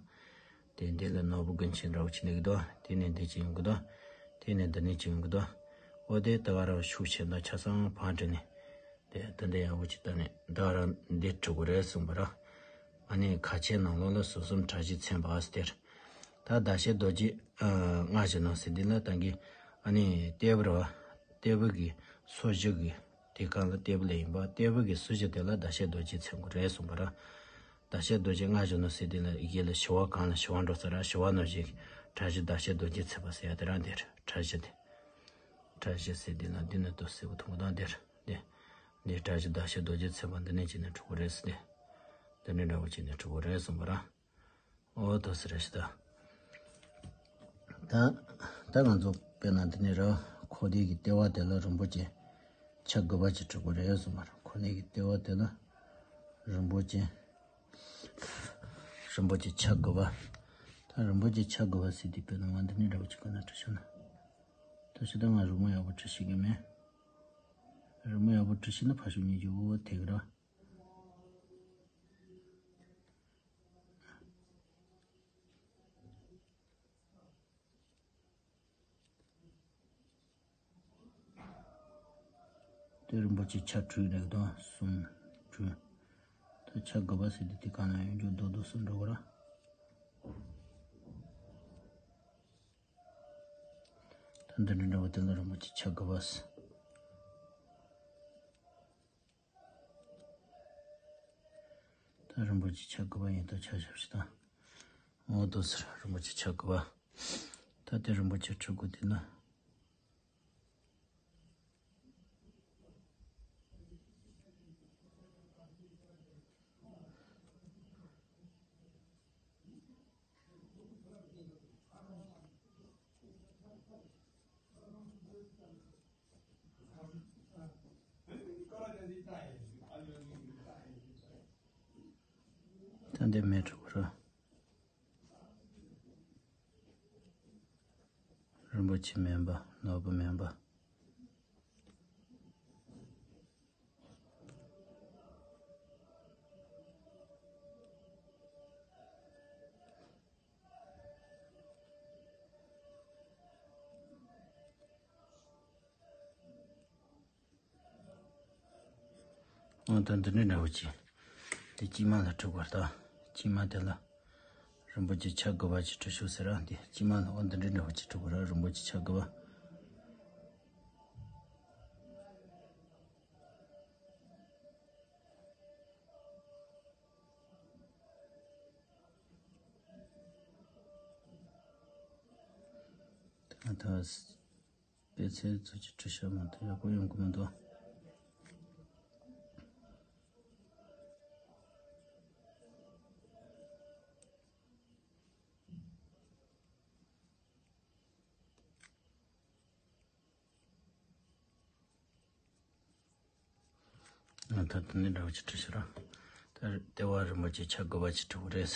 དེ་འདི་ལ་ནོར་བུ་རྒྱན་ཆེན་འདྲ་བོ་ཅིག་སླེབས་ཀྱི་འདུག་དེ་ནས་འདི་ཅིག་ཡོང་གི་འདུག་དེ་ནས་འདི་ནས་ཅིག་ཡོང་གི་འདུག་འོ་དེ་ད་ག་རང་ཤུགས་ཆེ་ན་ཆ་ཚང་བང་བྲིས་ནས། དེ་ད་འདི་ཡག་པོ་ཅིག་ལྟ་ནས་ད་ག་རང་འདི་བྲི་དགོས་རེད་གསུངས་པ་ར། ཨ་ནི་ཁ་ཕྱེ་ནང་ལོགས་ལ་ཟུར་གསུམ་གྲྭ་བཞིའི་མཚན་པ་ཟེར། ད་ཟླ་ཤེལ་རྡོ་རྗེ་ཨ་སྔགས་ཀྱི་ནང་ཟེར་འདི་ལ་ད་གིན་ཨ་ནི་ལྟེ་བར་བ། ལྟེ་བ་གི་སོར་བཞི་གི་དེ་གང་ལ་ལྟེ་བ་ལ་ཡིན་པ། ལྟེ་བ་གི་སོར་བཞི་དེ་ལ་ཟླ་ཤེལ་རྡོ་རྗེ་འཚེམ་དགོས་རེད་གསུངས་པ་ར། ཟླ་ཤེལ་རྡོ་རྗེ་སྔར་བཞིན་ནོ་ཟེར་དེ་ལ་ཡི་གེ་ལ་བྱེ་བ་གང་ལ་བྱེ་བ་འགྲོ་ས་ར། བྱེ་བ་ནོ་ཞིག་གྲྭ་བཞི་ཟླ་ཤེལ་རྡོ་རྗེ་འཚེམ་པ་ཟེར་ཡ་དེ་རང་དེ་རེད། གྲྭ་བཞི་དེ། གྲྭ་བཞི་ཟེར་དེ་ལ་འདི་ནི་ཏོ་ཟེར་བ་ཐུང་བ་དང་དེ་རེད། འདི་འདི་གྲྭ་བཞི་ཟླ་ཤེལ་རྡོ་རྗེ་འཚེམ་པ་འདི་ནས་བྱས་ནས་འགྲོ་གི་རེད་ཟེར་ཏེ། འདི་ནི་འདྲ་བོ་བྱས་ནས་འགྲོ་གི་རེད་གསུངས་པ་ར། ཨོ་ཏོ་ཟེར་ར་ཞིག་ད། ད་ད་ང་ཚོ་དཔེར་ན་འདི་ནས་ར། ཁོ་དེ་གི་ལྟེ་བ་དེ་ལ་རིན་པོ་ཆེ་ཆ་དགུ་པ་ཅིག་བྲི་དགོས་རེད་གསུངས་པ་ར། ཁོ་དེ་གི་ལྟེ་བ་དེ་ལ་རིན་པོ་ཆེ། རིན་པོ་ཆེ་ཆ་དགུ་པ། ད་རིན་པོ་ཆེ་ཆ་དགུ་པ་ཟེར་དེ་དཔེར་ན་ང་འདི་ནས་འདྲ་བོ་ཅིག་གོ་ན་བྲི་ཤོག་ན། ད་ཕྱི་ད་ང་རི་མོ་ཡག་པོ་བྲི་ཤེས་ཀྱི་མེད། རི་མོ་ཡག་པོ་བྲི་ཤེས་ན་ཕ་ཤུ་གཉིས་ཀྱི་འོ་དེ་གི་ར། དེ་རིན་པོ་ཆེ་ཆ་དྲུག་རེད་དོ། གསུམ། དྲུག་ད་ཆ་དགུ་པ་ཟེར་དུས་དེ་གང་ན་ཡོད་རྒྱུ་རྡོག་རྡོག་སུ་འགྲོ་གི་ར། ད་འདི་འདྲ་འདྲ་བོ་དེ་ལ་རིན་པོ་ཆེ་ཆ་དགུ་པ་ཟེར། ད་རིན་པོ་ཆེ་ཆ་དགུ་པ་ཡིན་དུ་ཆ་ཞབས་ཕྱི་དང་། འོ་དོ་ཟེར་རིན་པོ་ཆེ་ཆ་དགུ་པ། ད་དེ་རིན་པོ་ཆེ་ཕྲུ་གུ་དེ་ན། ད་འདི་མེད་འགྲོ་གི་ར། རིན་པོ་ཆེ་མེད་པ། ནོར་བུ་མེད་པ། འོ་ད་འདི་འདྲའི་འདྲ་བོ་ཅིག་དེ་དཀྱིལ་མ་ལ་འཁྲུག་པར་ལྟ། དཀྱིལ་མ་དེ་ལ་རིན་པོ་ཆེ་ཆ་དགུ་པ་ཅིག་འཁྲུག་ཤོག་ཟེར་ར། འདི་དཀྱིལ་མ་ལ་འོ་འདི་འདྲའི་འདྲ་བོ་ཅིག་འཁྲུག་པར་རིན་པོ་ཆེ་ཆ་དགུ་པ། ད་ད། པེ་ཚེ་ཚོ་ཅིག་བྲི་ཤ་མ་ཐུབ་ཡག་པོ་ཡོང་གི་མི་འདུག་ད་དེ་ནས་འདྲ་བོ་ཅིག་བྲི་ཤོག་ར། ད་ལྟེ་བ་རིན་པོ་ཆེ་ཆ་དགུ་པ་ཅིག་བྲི་དགོས་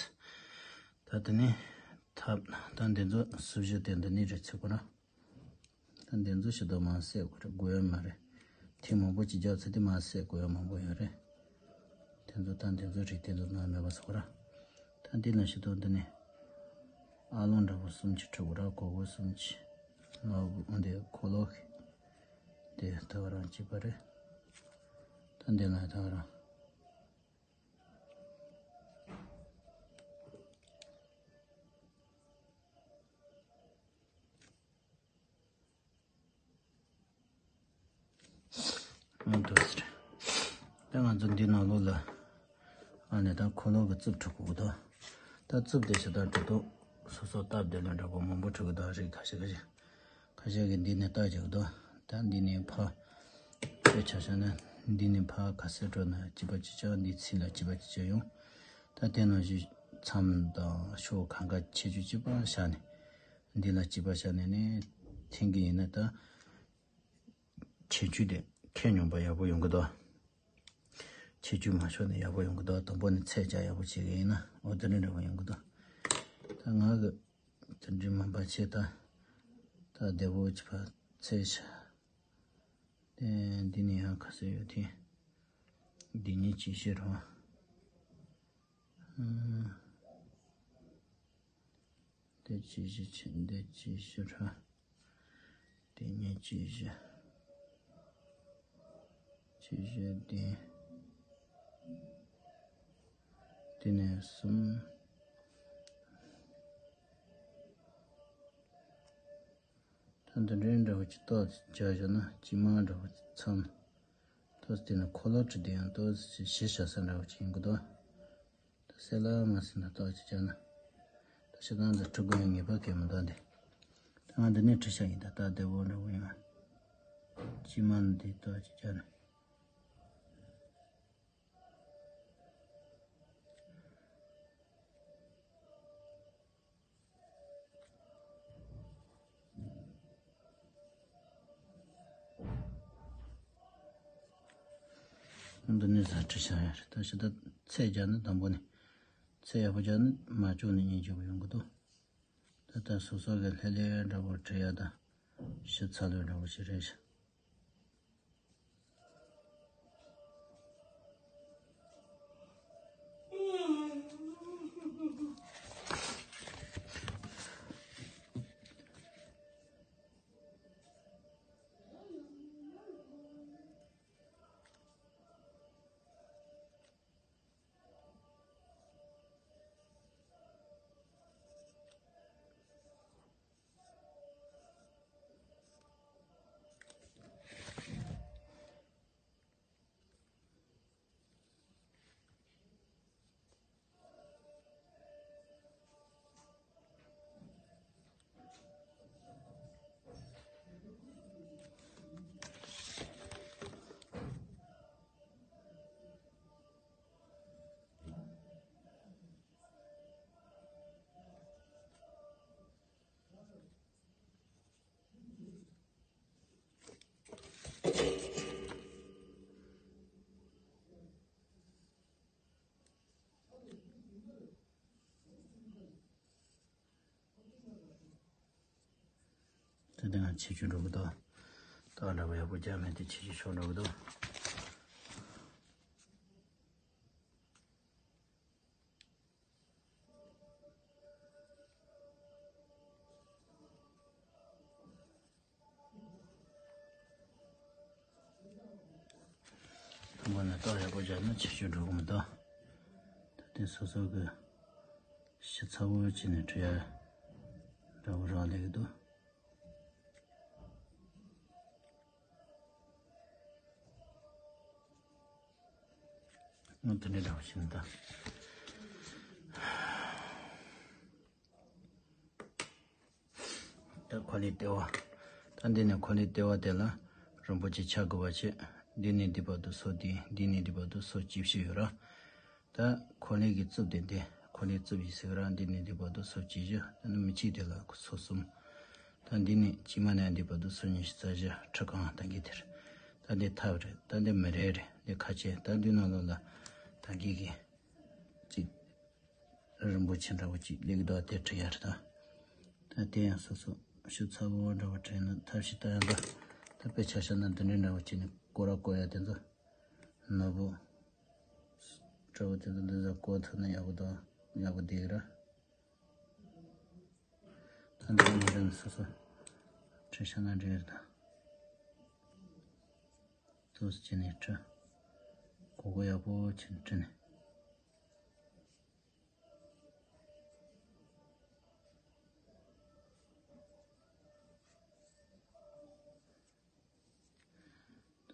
རེད། ད་དེ་ནས་ཐབས་ད་འདི་ཚོ་སུ་བཞི་དེ་འདི་ནས་རེད་ཚིག་གོ་ར། ད་འདི་ཚོ་ཞིག་ཏུ་མ་བསད་དགོས་རེད། དགོས་ཡོད་མ་རེད། ཐེངས་མང་པོ་ཅིག་རྒྱག་ཚེ་དེ་མ་བསད་དགོས་ཡོད་མང་པོ་ཡོད་རེད། དེ་ཚོ་ད་འདི་ཚོ་རེད། དེ་ཚོ་ནང་མེད་པ་བཟོ་གོ་ར། ད་འདི་ན་ཞིག་ཏུ་འདི་ནས་ཨ་ལོང་འདྲ་པོ་གསུམ་ཅིག་བྲི་དགོས་ར། གོ་གོ་གསུམ་ཅིག་ནོར་བུ་འདི་འཁོར་ལོ་དེ་ད་ག་རང་གཅིག་པ་རེད། ད་འདི་ལ་ད་ག་རང་། ཨང་། དོ་ཟེར། ད་ང་ཚོ་འདི་ནང་ལོགས་ལ་ཨ་ནི་ད་འཁོར་ལོ་གི་རྩིབས་འཁྲུག་གི་འདུག་ད་རྩིབས་དེ་ཞིག་ད་འགྲོ་དུས་སོ་སོ་སྟབས་བདེ་ལ་འདྲ་པོ་མང་པོ་འཁྲུག་གི་འདུག་རིགས་ཁ་ཤས་ཁ་ཤས། ཁ་ཤས་ཀྱིས་འདི་ནས་བལྟ་བྱེད་ཀྱི་འདུག་ད་འདི་ནས་ཕར་དཔེ་ཆ་བཞག་ན་འདི་ནས་ཕར་ག་ཚོད་འགྲོ་ན་གཅིག་པ་གཅིག་རྐྱང་། འདི་ཚུར་ལ་གཅིག་པ་གཅིག་རྐྱང་ཡོང་། ད་དེ་ནང་བཞིན་མཚམས་དང་ཕྱོགས་གང་ག་ཁྱད་ཆོས་གཅིག་པ་བཞག་ནས། འདི་ལ་གཅིག་པ་བཞག་ནས་ནི་འཐེན་གྱི་ཡིན་ན་ད་ཁྱད་ཆོས་དེ་ཁྱད་སྙོམས་པ་ཡག་པོ་ཡོང་གི་འདུག་ཁྱད་ཆོས་མ་ཤོར་ནས་ཡག་པོ་ཡོང་གི་འདུག་དང་པོ་ནས་ཚད་བཅའ་ཡག་པོ་བྱེད་ཀྱི་ཡིན་ན་འོ་དེ་འདྲ་འདྲ་པོ་ཡོང་གི་འདུག་ད་ང་གི་དེ་འདྲའི་མིན་པ་བྱས། ད་ད་བདེ་པོ་བྱས་པ་ཚད་བྱ། དེ་འདི་ནས་ཡང་ག་ཚོད་ཡོད་དེ། འདི་གཉིས་ཅིག་བཞི་རེད་པ། འདི་གཅིག་བཞི་ཆེ། འདི་གཅིག་བཞི་ར། འདི་གཉིས་གཅིག་བཞི། གཅིག་བཞི་འདི། འདི་ནས་གསུམ། ད་ ད་འདི་འདྲའི་འདྲ་བོ་ཅིག་ཏོག་ཙམ་བྱས་བཞག་ན་དཀྱིལ་མ་འདྲ་བོ་ཅིག་མཚམས། ཏོག་ཙམ་དེ་ནི་འཁོར་ལོ་བྲིས་དེ་ཡང་ཏོག་ཙམ་གཞི་བཞག་ས་འདྲ་བོ་ཅིག་ཡིན་གི་འདུག་ད་གསལ་ལ་མ་གསལ་ན་ཏོག་ཙམ་བྱས་ན། ད་ཤི་ཐང་འདི་འབྲི་དགོས་ཡ་ངེས་པ་གང་ཡང་མི་འདུག་འདི། ད་ང་འདི་ནས་བྲིས་བཞག་ཡིན། ད་ད་བདེ་བོ་འདྲ་བོ་ཡིན། དཀྱིལ་མ་འདི་ཏོག་ཙམ་བྱས་ན། འདི་ནས་ཟ་འཕྲུལ་བྱ་ཡ་རེད། ད་ཕྱི་ད་ཚད་རྒྱག་ནི་དང་པོ་ནས། ཚད་ཡག་པོ་རྒྱག་ནི་མ་བཅུག་ནས་གཉིས་བཅུག་ཡོང་གི་འདུག་ད་ལྟ་སོ་སོ་གི་ལྷེ་ལྷེ་འདྲ་པོ་བྲི་ཡ་དང་། ཞིབ་ཚགས་ལོས་འདྲ་པོ་ཞིག་རེད་ཤག་དེ་དེ་ང་ཆེ་ཆུང་འགྲོ་གི་འདུག་ད་འདྲ་པོ་ཡག་པོ་རྒྱག་མེད་དེ་ཆེ་ཆུང་ཤོར་འགྲོ་གི་འདུག་དང་པོ་ནས་ཏོག་ཡག་པོ་རྒྱག་ན་ཆེ་ཆུང་འགྲོ་གི་མི་འདུག་ད་དེ་སོ་སོ་གི་ཤི་ཚ་བོ་བྱས་ནས་བྲི་ཡ་འདྲ་བོ་རང་ལས་ཀྱི་འདུག་ང་དེ་འདྲའི་འདྲ་བ་ཞིག་ད། ད་འཁོར་ལོའི་ལྟེ་བ། ད་འདི་ནས་འཁོར་ལོའི་ལྟེ་བ་དེ་ལ་རིན་པོ་ཆེ་ཆ་དགུ་པ་བྱས། འདི་ནས་འདི་བར་དུ་སོ་བདུན། འདི་ནས་འདི་བར་དུ་སོ་བཅུ་བཞི་ཡོད་ར། ད་འཁོར་ལོའི་གི་རྩིབས་དེ་འདི། འཁོར་ལོའི་རྩིབས་ཡིན་ཟེར་ར། འདི་ནས་འདི་བར་དུ་སོ་བཅུ་བཞི། ད་ནི་མི་གཅིག་དེ་ལ་སོ་གསུམ། ད་འདི་ནས་དཀྱིལ་མ་ནས་འདི་བར་དུ་སོ་ཉི་ཤུ་རྩ་བཞི། ཁྲི་རྐང་ད་གི་དེ་རེད། ད་འདི་ཐབ་རེད། ད་འདི་མི་རེ་རེད། འདི་ཁ་ཕྱེ། ད་འདི་ནང་ལོགས་ལ་ད་གི་གི་གཅིག་རིན་པོ་ཆེ་འདྲ་བོ་གཅིག་སླེབས་ཀྱི་འདུག་དེ་བྲི་ཡ་རེད་ད། ད་དེ་ཡང་སོ་སོ་ཤི་ཚ་བོ་འདྲ་བོ་བྲིས་ན་ཐབས་ཤེས་ལྟ་ཡ་འདུག་ད་དཔེ་ཆ་བཞག་ན་འདི་འདྲའི་འདྲ་བོ་བྱས་ནས་སྐོར་ར་བསྐོར་ཡ་དེ་ཚོ་ནོར་བུ་འདྲ་བོ་དེ་ཚོ་འདི་ཚོ་བསྐོར་ཐུབ་ན་ཡག་པོ་འདུག་ཡག་པོ་བསྡད་ཀྱི་རེད། ད་འདི་མི་འདྲ་ནི་སོ་སོ་བྲིས་བཞག་ན་འགྲིག་གི་རེད་ད། ཏོག་ཙམ་བྱས་ནས་བྲི། གོ་གོ་ཡག་པོ་བྱས་ནས་བྲི་ནས།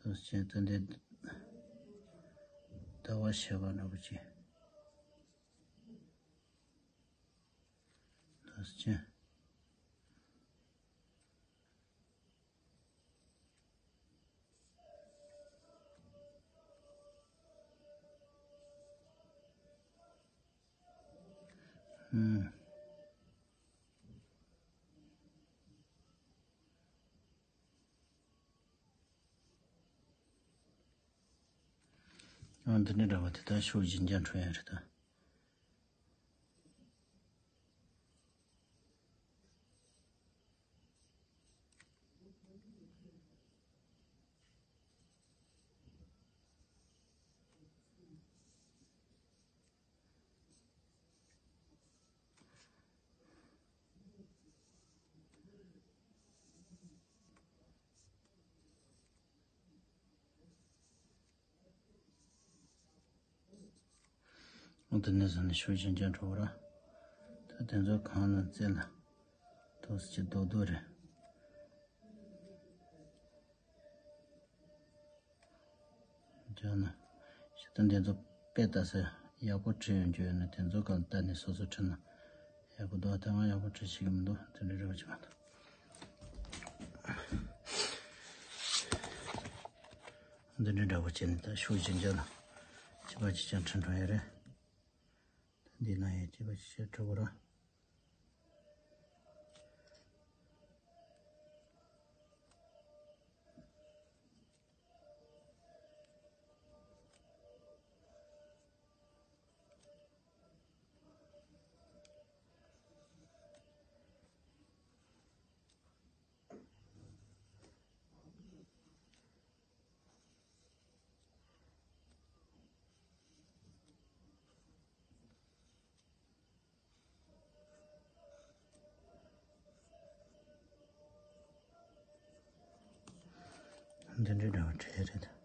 ཏོག་ཙམ་ད་འདི་ཟླ་བ་ཞེས་པ་འདྲ་པོ་ཅིག་ཏོག་ཙམ། ཨུམ། ཨ་འདི་འདྲ་འདྲ་བ་དེ་ད་ཤོག་བཞི་འཇའ་འཕྲོ་ཡ་རེད་ད། འོ་དེ་ནས་བཟུང་ནས་ཤོག་བཞི་འཇའ་འཕྲོ་བ་ར། ད་དེ་ཚོ་གང་ལ་རྩེ་ལ་ཏོག་ཙམ་རྡོག་རྡོག་རེད། ཡོད་ན། ཞེ་ད་འདི་ཚོ་དཔེ་ལྟ་ས་ཡག་པོ་བྲིས་ཡོང་རྒྱུ་ཡོད་ན་དེ་ཚོ་གང་ལྟ་ནས་སོ་སོ་བྲིས་ན་ཡག་པོ་འདུག་ད་ང་ཡག་པོ་བྲིས་ཤེས་ཀྱི་མི་འདུག་དེ་འདྲ་རེ་བ་བྱེད་མ་འདུག་འདི་འདྲ་འདྲ་པོ་བྱས་ནས་ད་ཤུགས་ཆེན་ཆེན་ལ་གཅིག་པ་གཅིག་རྐྱང་ཁྲིད་འགྲོ་ཡ་རེད། ད་འདི་ན་ཡང་གཅིག་པ་གཅིག་རྐྱང་ཁྲིད་དགོས་ར། འདི་འདྲའི་འདྲ་བ་བྲིས་རེད།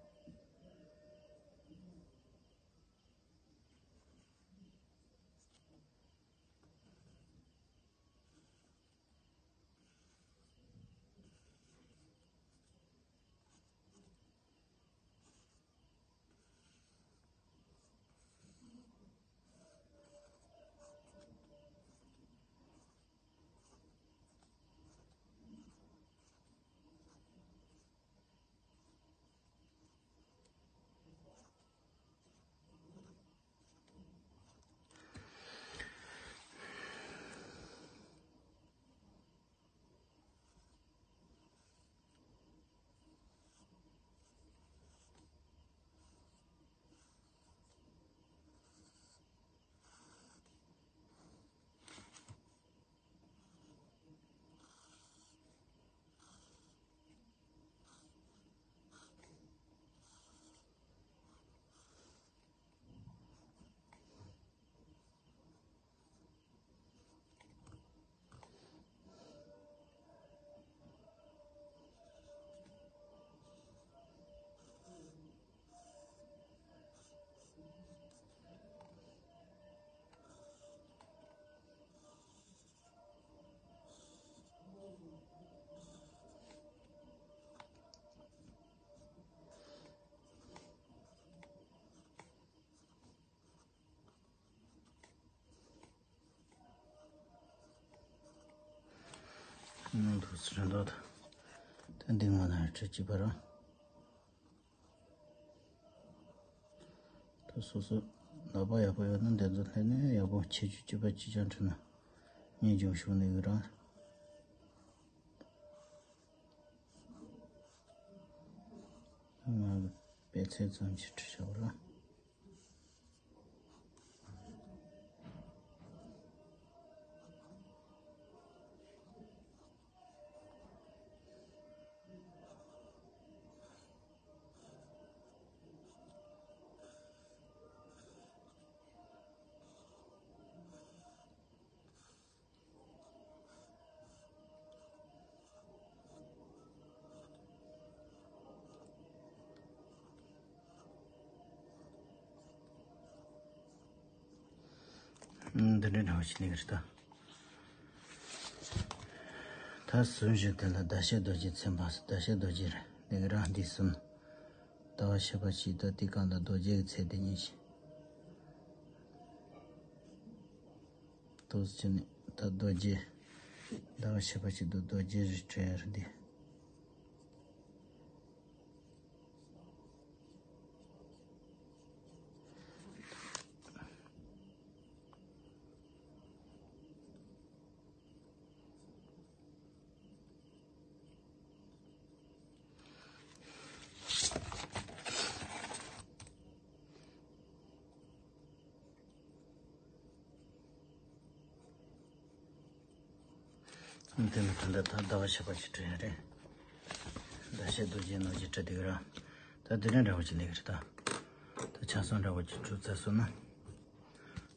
ནང་དུ་སྲིད་དོ། ད་འདི་ང་ན་ཁྲི་གཅིག་པ་རང་། ད་སོ་སོ་ལག་པ་ཡག་པོ་ཡོད་ན་འདི་ཚོ་ལྷན་ནས་ཡག་པོ་ཁྱེད་ཆུ་གཅིག་པ་གཅིག་ཀྱང་ཁྲི་ན་ངས་ཀྱང་ཤོག་ནས་ཡོད་རང་། ང་དཔེ་ཚད་ཙམ་གྱིས་ཁྲི་བཞག་ར། འདི་འདྲའི་འདྲ་བ་ཞིག་གནས་ཀྱི་རེད་ད། ད་གཟོད་གཞི་དེ་ལ་ཟླ་ཤེལ་རྡོ་རྗེ་མཚན་པ་ཟླ་ཤེལ་རྡོ་རྗེ་རེད་འདི་གི་རང་འདི་གསུམ། ཟླ་བ་ཕྱེད་པ་གཅིག་དང་དེའི་སྒང་ལ་རྡོ་རྗེ་གི་ཚད་དེ་གཉིས་ཤིག་ཏོག་ཙམ་ནི་ད་རྡོ་རྗེ། ཟླ་བ་ཕྱེད་པ་གཅིག་ཏུ་རྡོ་རྗེ་རེ་སྤྲད་ཡ་རེད་འདི། དེ་ནི་ད་ལྟ་ད་ཟླ་བ་ཕྱེད་པ་ཞིག་སྤྲད་ཡ་རེད། ཟླ་ཤེལ་རྡོ་རྗེ་ནོར་གྱིས་སྤྲད་དེ་གི་ར། ད་དེ་ནས་འདྲ་བོ་ཅིག་ལས་གི་རེད་ད། ད་ཆ་ཚང་འདྲ་བོ་ཅིག་བཅུ་རྩ་སོང་ན།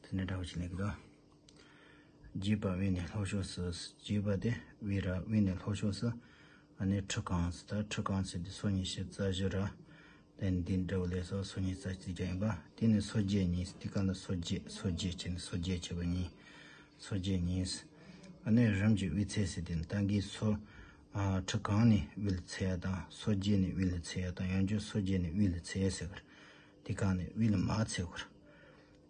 དེ་ནས་འདྲ་བོ་ཅིག་ལས་གི་ད། རྒྱས་པ་དབུས་ནས་ལྷོ་ཕྱོགས་སུ། རྒྱས་པ་དེ་དབུས་ར་དབུས་ནས་ལྷོ་ཕྱོགས་སུ། ཨ་ནི་ཁྲི་གང་ཟེར་ད་ཁྲི་གང་ཟེར་དེ་སོ་གཉིས་བཞི་རྩ་བཞི་ར། དེ་འདི་འདྲ་བོ་ལས་སོ་སོ་གཉིས་རྩ་གཅིག་ཀྱང་ཡིན་པ། དེ་ནི་སོ་བརྒྱད་གཉིས་དེ་ག་ལ་སོ་བརྒྱད་སོ་བརྒྱད་བྱས་ནས་སོ་བརྒྱད་བྱས་པ་གཉིས། སོ་བརྒྱད་གཉིས། ཨ་ནི་རིམ་གྱིས་དབུས་ཚད་ཟེར་དེ་ནི་ད་གིན་སོ། ཨ་ཁྲི་གང་ནས་དབུས་ལ་ཚད་ཡ་དང་སོ་བརྒྱད་ནས་དབུས་ལ་ཚད་ཡ་དང་ཡང་བསྐྱར་སོ་བརྒྱད་ནས་དབུས་ལ་ཚད་ཡ་ཟེར་གི་རེད། དེ་གང་ནས་དབུས་ལ་མར་འཚེར་དགོས་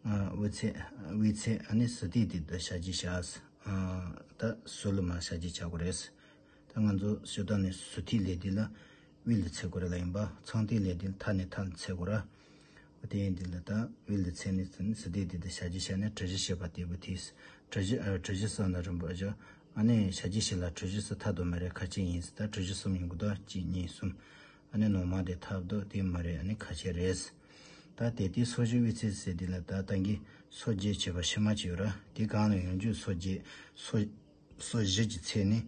ར། དབུས་ཚད། དབུས་ཚད་ཨ་ནི་ཟུར་ཐིག་དེ་དུ་བྱ་རྒྱུ་བྱ། ད་ཟུར་ལ་མར་བྱ་རྒྱུ་བྱ་དགོས་རེད། ད་ང་ཚོ་ཞོ་ད་ནས་ཟུར་ཐིག་ལས་དེ་ལ་དབུས་ལ་འཚེར་དགོས་རེད་ལ། ཡིན་པ་ཚངས་ཐིག་ལས་དེ་ལ་མཐའ་ནས་མཐའ་ལ་འཚེར་དགོས་ར། འོ་དེ་ཡིན་དེ་ལ་ད་དབུས་ལ་འཚེར་ནས་ཟུར་ཐིག་དེ་དུ་བྱ་རྒྱུ་བྱ་ནས་གྲུ་བཞི་བྱེད་པ་དེ་བུ་ཐིག་གྲུ་བཞི་ཨ་གྲུ་བཞི་གསུམ་ལ་རིམ་པ་བཞག་ཨ་ནི་བྱ་རྒྱུ་བྱེད་ལ་གྲུ་བཞི་གསུམ་ཐབ་རྡོ་མ་རེད། ཁ་ཆེ་ཡིན་ཟེར། ད་གྲུ་བཞི་གསུམ་ཡིན་དགོས། ད་གཅིག་གཉིས་གསུམ། ཨ་ནི་ནོར་མ་དེ་ཐབ་རྡོ་དེ་མ་རེད། ཨ་ནི་ཁ་ཆེ་རེད། ད་དེ་དེ་སོར་བཞི་དབུས་ཚད་ཟེར་དེ་ལ་ད་ད་གིན་སོར་བརྒྱད་བྱེད་པ་ཕྱི་མ་ཅིག་ཡོད་ར། དེ་གང་ལ་ཡོང་རྒྱུ་སོར་བརྒྱད་སོར་སོར་བཞི་གྱི་ཚད་ནི།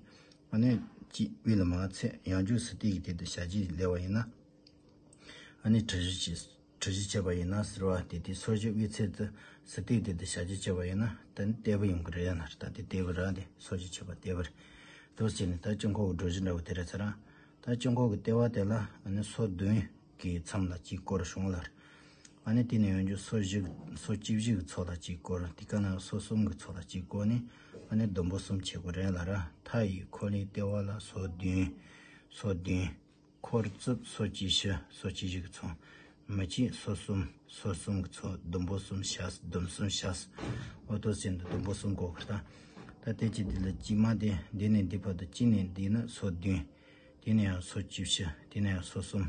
ཨ་ནི་གཅིག་དབུས་ལ་མར་འཚེར། ཡང་རྒྱུ་ཟུར་ཐིག་གི་དེ་དུ་བྱ་རྒྱུ་ལས་པ་ཡིན་ན། ཨ་ནི་གྲུ་བཞི་གྲུ་བཞི་བྱེད་པ་ཡིན་ན་ཟེར་བ་དེ་དེ་སོར་བཞི་དབུས་ཚད་དུ་ཟུར་ཐིག་དེ་དུ་བྱ་རྒྱུ་བྱེད་པ་ཡིན་ན་ད་ནི་ལྟེ་བུ་ཡོང་གི་རེད་ཡ་ན། ད་དེ་ལྟེ་བུ་ར། དེ་སོར་བཞི་བྱེད་པ་ལྟེ་བུ་རེད། དེ་བྱས་ནས་ད་དཀྱིལ་འཁོར་གྱི་སྒྲོམ་གཞི་འདྲ་བོ་དེ་རེད་ཟེར་ར། ད་དཀྱིལ་འཁོར་གྱི་ལྟེ་བ་དེ་ལ་ཨ་ནི་སོར་བདུན་གྱི་མཚམས་ལ་གཅིག་བསྐོར་བྱུང་ལ། ཨ་ནི་དེ་ནས་ཡང་རྒྱུ་སོར་བཞི་གི་སོར་བཅུ་བཞི་གི་ཚོགས་ལ་གཅིག་བསྐོར། དེ་ག་ན་སོར་གསུམ་གྱི་ཚོགས་ལ་གཅིག་བསྐོར་ནས་ཨ་ནི་ཟླུམ་པོ་གསུམ་བྱེད་དགོས་རེད་ལ་ར། མཐའ་ཡི་འཁོར་ལོའི་ལྟེ་བ་ལ་སོར་བདུན། སོར་བདུན། འཁོར་རྩིབས་སོར་བཅུ་བཞི། སོར་བཅུ་བཞི་གི་ཚོགས། མུ་ལྕེ་སོར་གསུམ། སོར་གསུམ་གྱི་ཚོགས། ཟླུམ་པོ་གསུམ་བྱས། ཟླུམ་གསུམ་བྱས། འོ་དོ་ཟེར་ནས་ཟླུམ་པོ་གསུམ་བསྐོར་གི་རེད། ད་དེ་གཅིག་འདི་ལ་གཅིག་མ་དེ་འདི་ནས་འདི་བར་དུ་གཅིག་ནས་འདི་ན་སོར་བདུན། དེ་ནས་ཡང་སོར་བཅུ་བཞི། དེ་ནས་ཡང་སོར་གསུམ།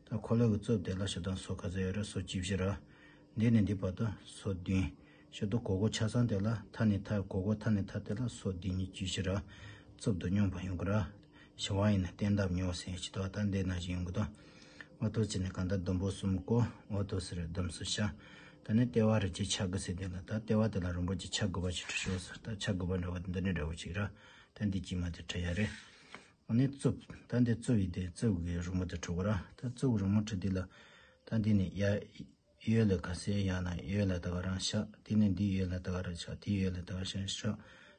ད་འཁོར་ལོ་གི་རྩིབས་དེ་ལ་ཞེ་སྡང་སོར་ག་ཚོད་ཡོད་རེད། སོར་བཅུ་བཞི་ར། འདི་ནས་འདི་བར་དུ་སོར་བདུན། ཞེ་སྡང་གོ་གོ་ཆ་ཚང་དེ་ལ་མཐའ་ནས་མཐའ། གོ་གོ་མཐའ་ནས་མཐའ་དེ་ལ་སོར་བདུན་གཉིས་བཅུ་བཞི་ར། རྩིབས་དང་སྙོམས་པ་ཡོང་གི་ར། བྱེ་བ་ཡིན་ན་སྟོན་ལྡབ་ཉོ་ཟེར་ཡ་ཅིག་འདུག་ད་འདི་ནང་བཞིན་ཡོང་གི་འདུག་འོ་དོ་ཟེར་ནས་གང་ལྟར་ཟླུམ་པོ་གསུམ་བསྐོར། འོ་དོ་ཟེར་ཟླུམ་གསུམ་བྱས། ད་ནི་ལྟེ་བ་རིམ་གྱིས་ཆ་དགུ་ཟེར་དེ་ལ་ད་ལྟེ་བ་དེ་ལ་རིམ་པ་གྱིས་ཆ་དགུ་པ་ཅིག་བྲི་ཤོག་ཟེར། ད་ཆ་དགུ་པ་འདྲ་བ་འདི་འདྲ་འདྲ་བོ་ཅིག་ར། ད་འདི་དཀྱིལ་མ་དེ་བྲི་ཡ་རེད། ཨ་ནི་རྩིབས། ད་འདི་རྩིབས་ཡིན་ཏེ་རྩིབས་ཀྱི་རི་མོ་དེ་བྲི་དགོས་ར། ད་རྩིབས་ཀྱི་རི་མོ་བྲི་དུས་ལ། ད་འདི་ནས་ཡ། གཡས་ལ་ག་ཟེ་ཡང་ན་གཡོན་ལ་ད་ག་རང་བཞག་དེ་ནས་འདི་གཡོན་ལ་ད་ག་རང་བཞག་དེ་གཡོན་ལ་ད་ག་རང་བཞག་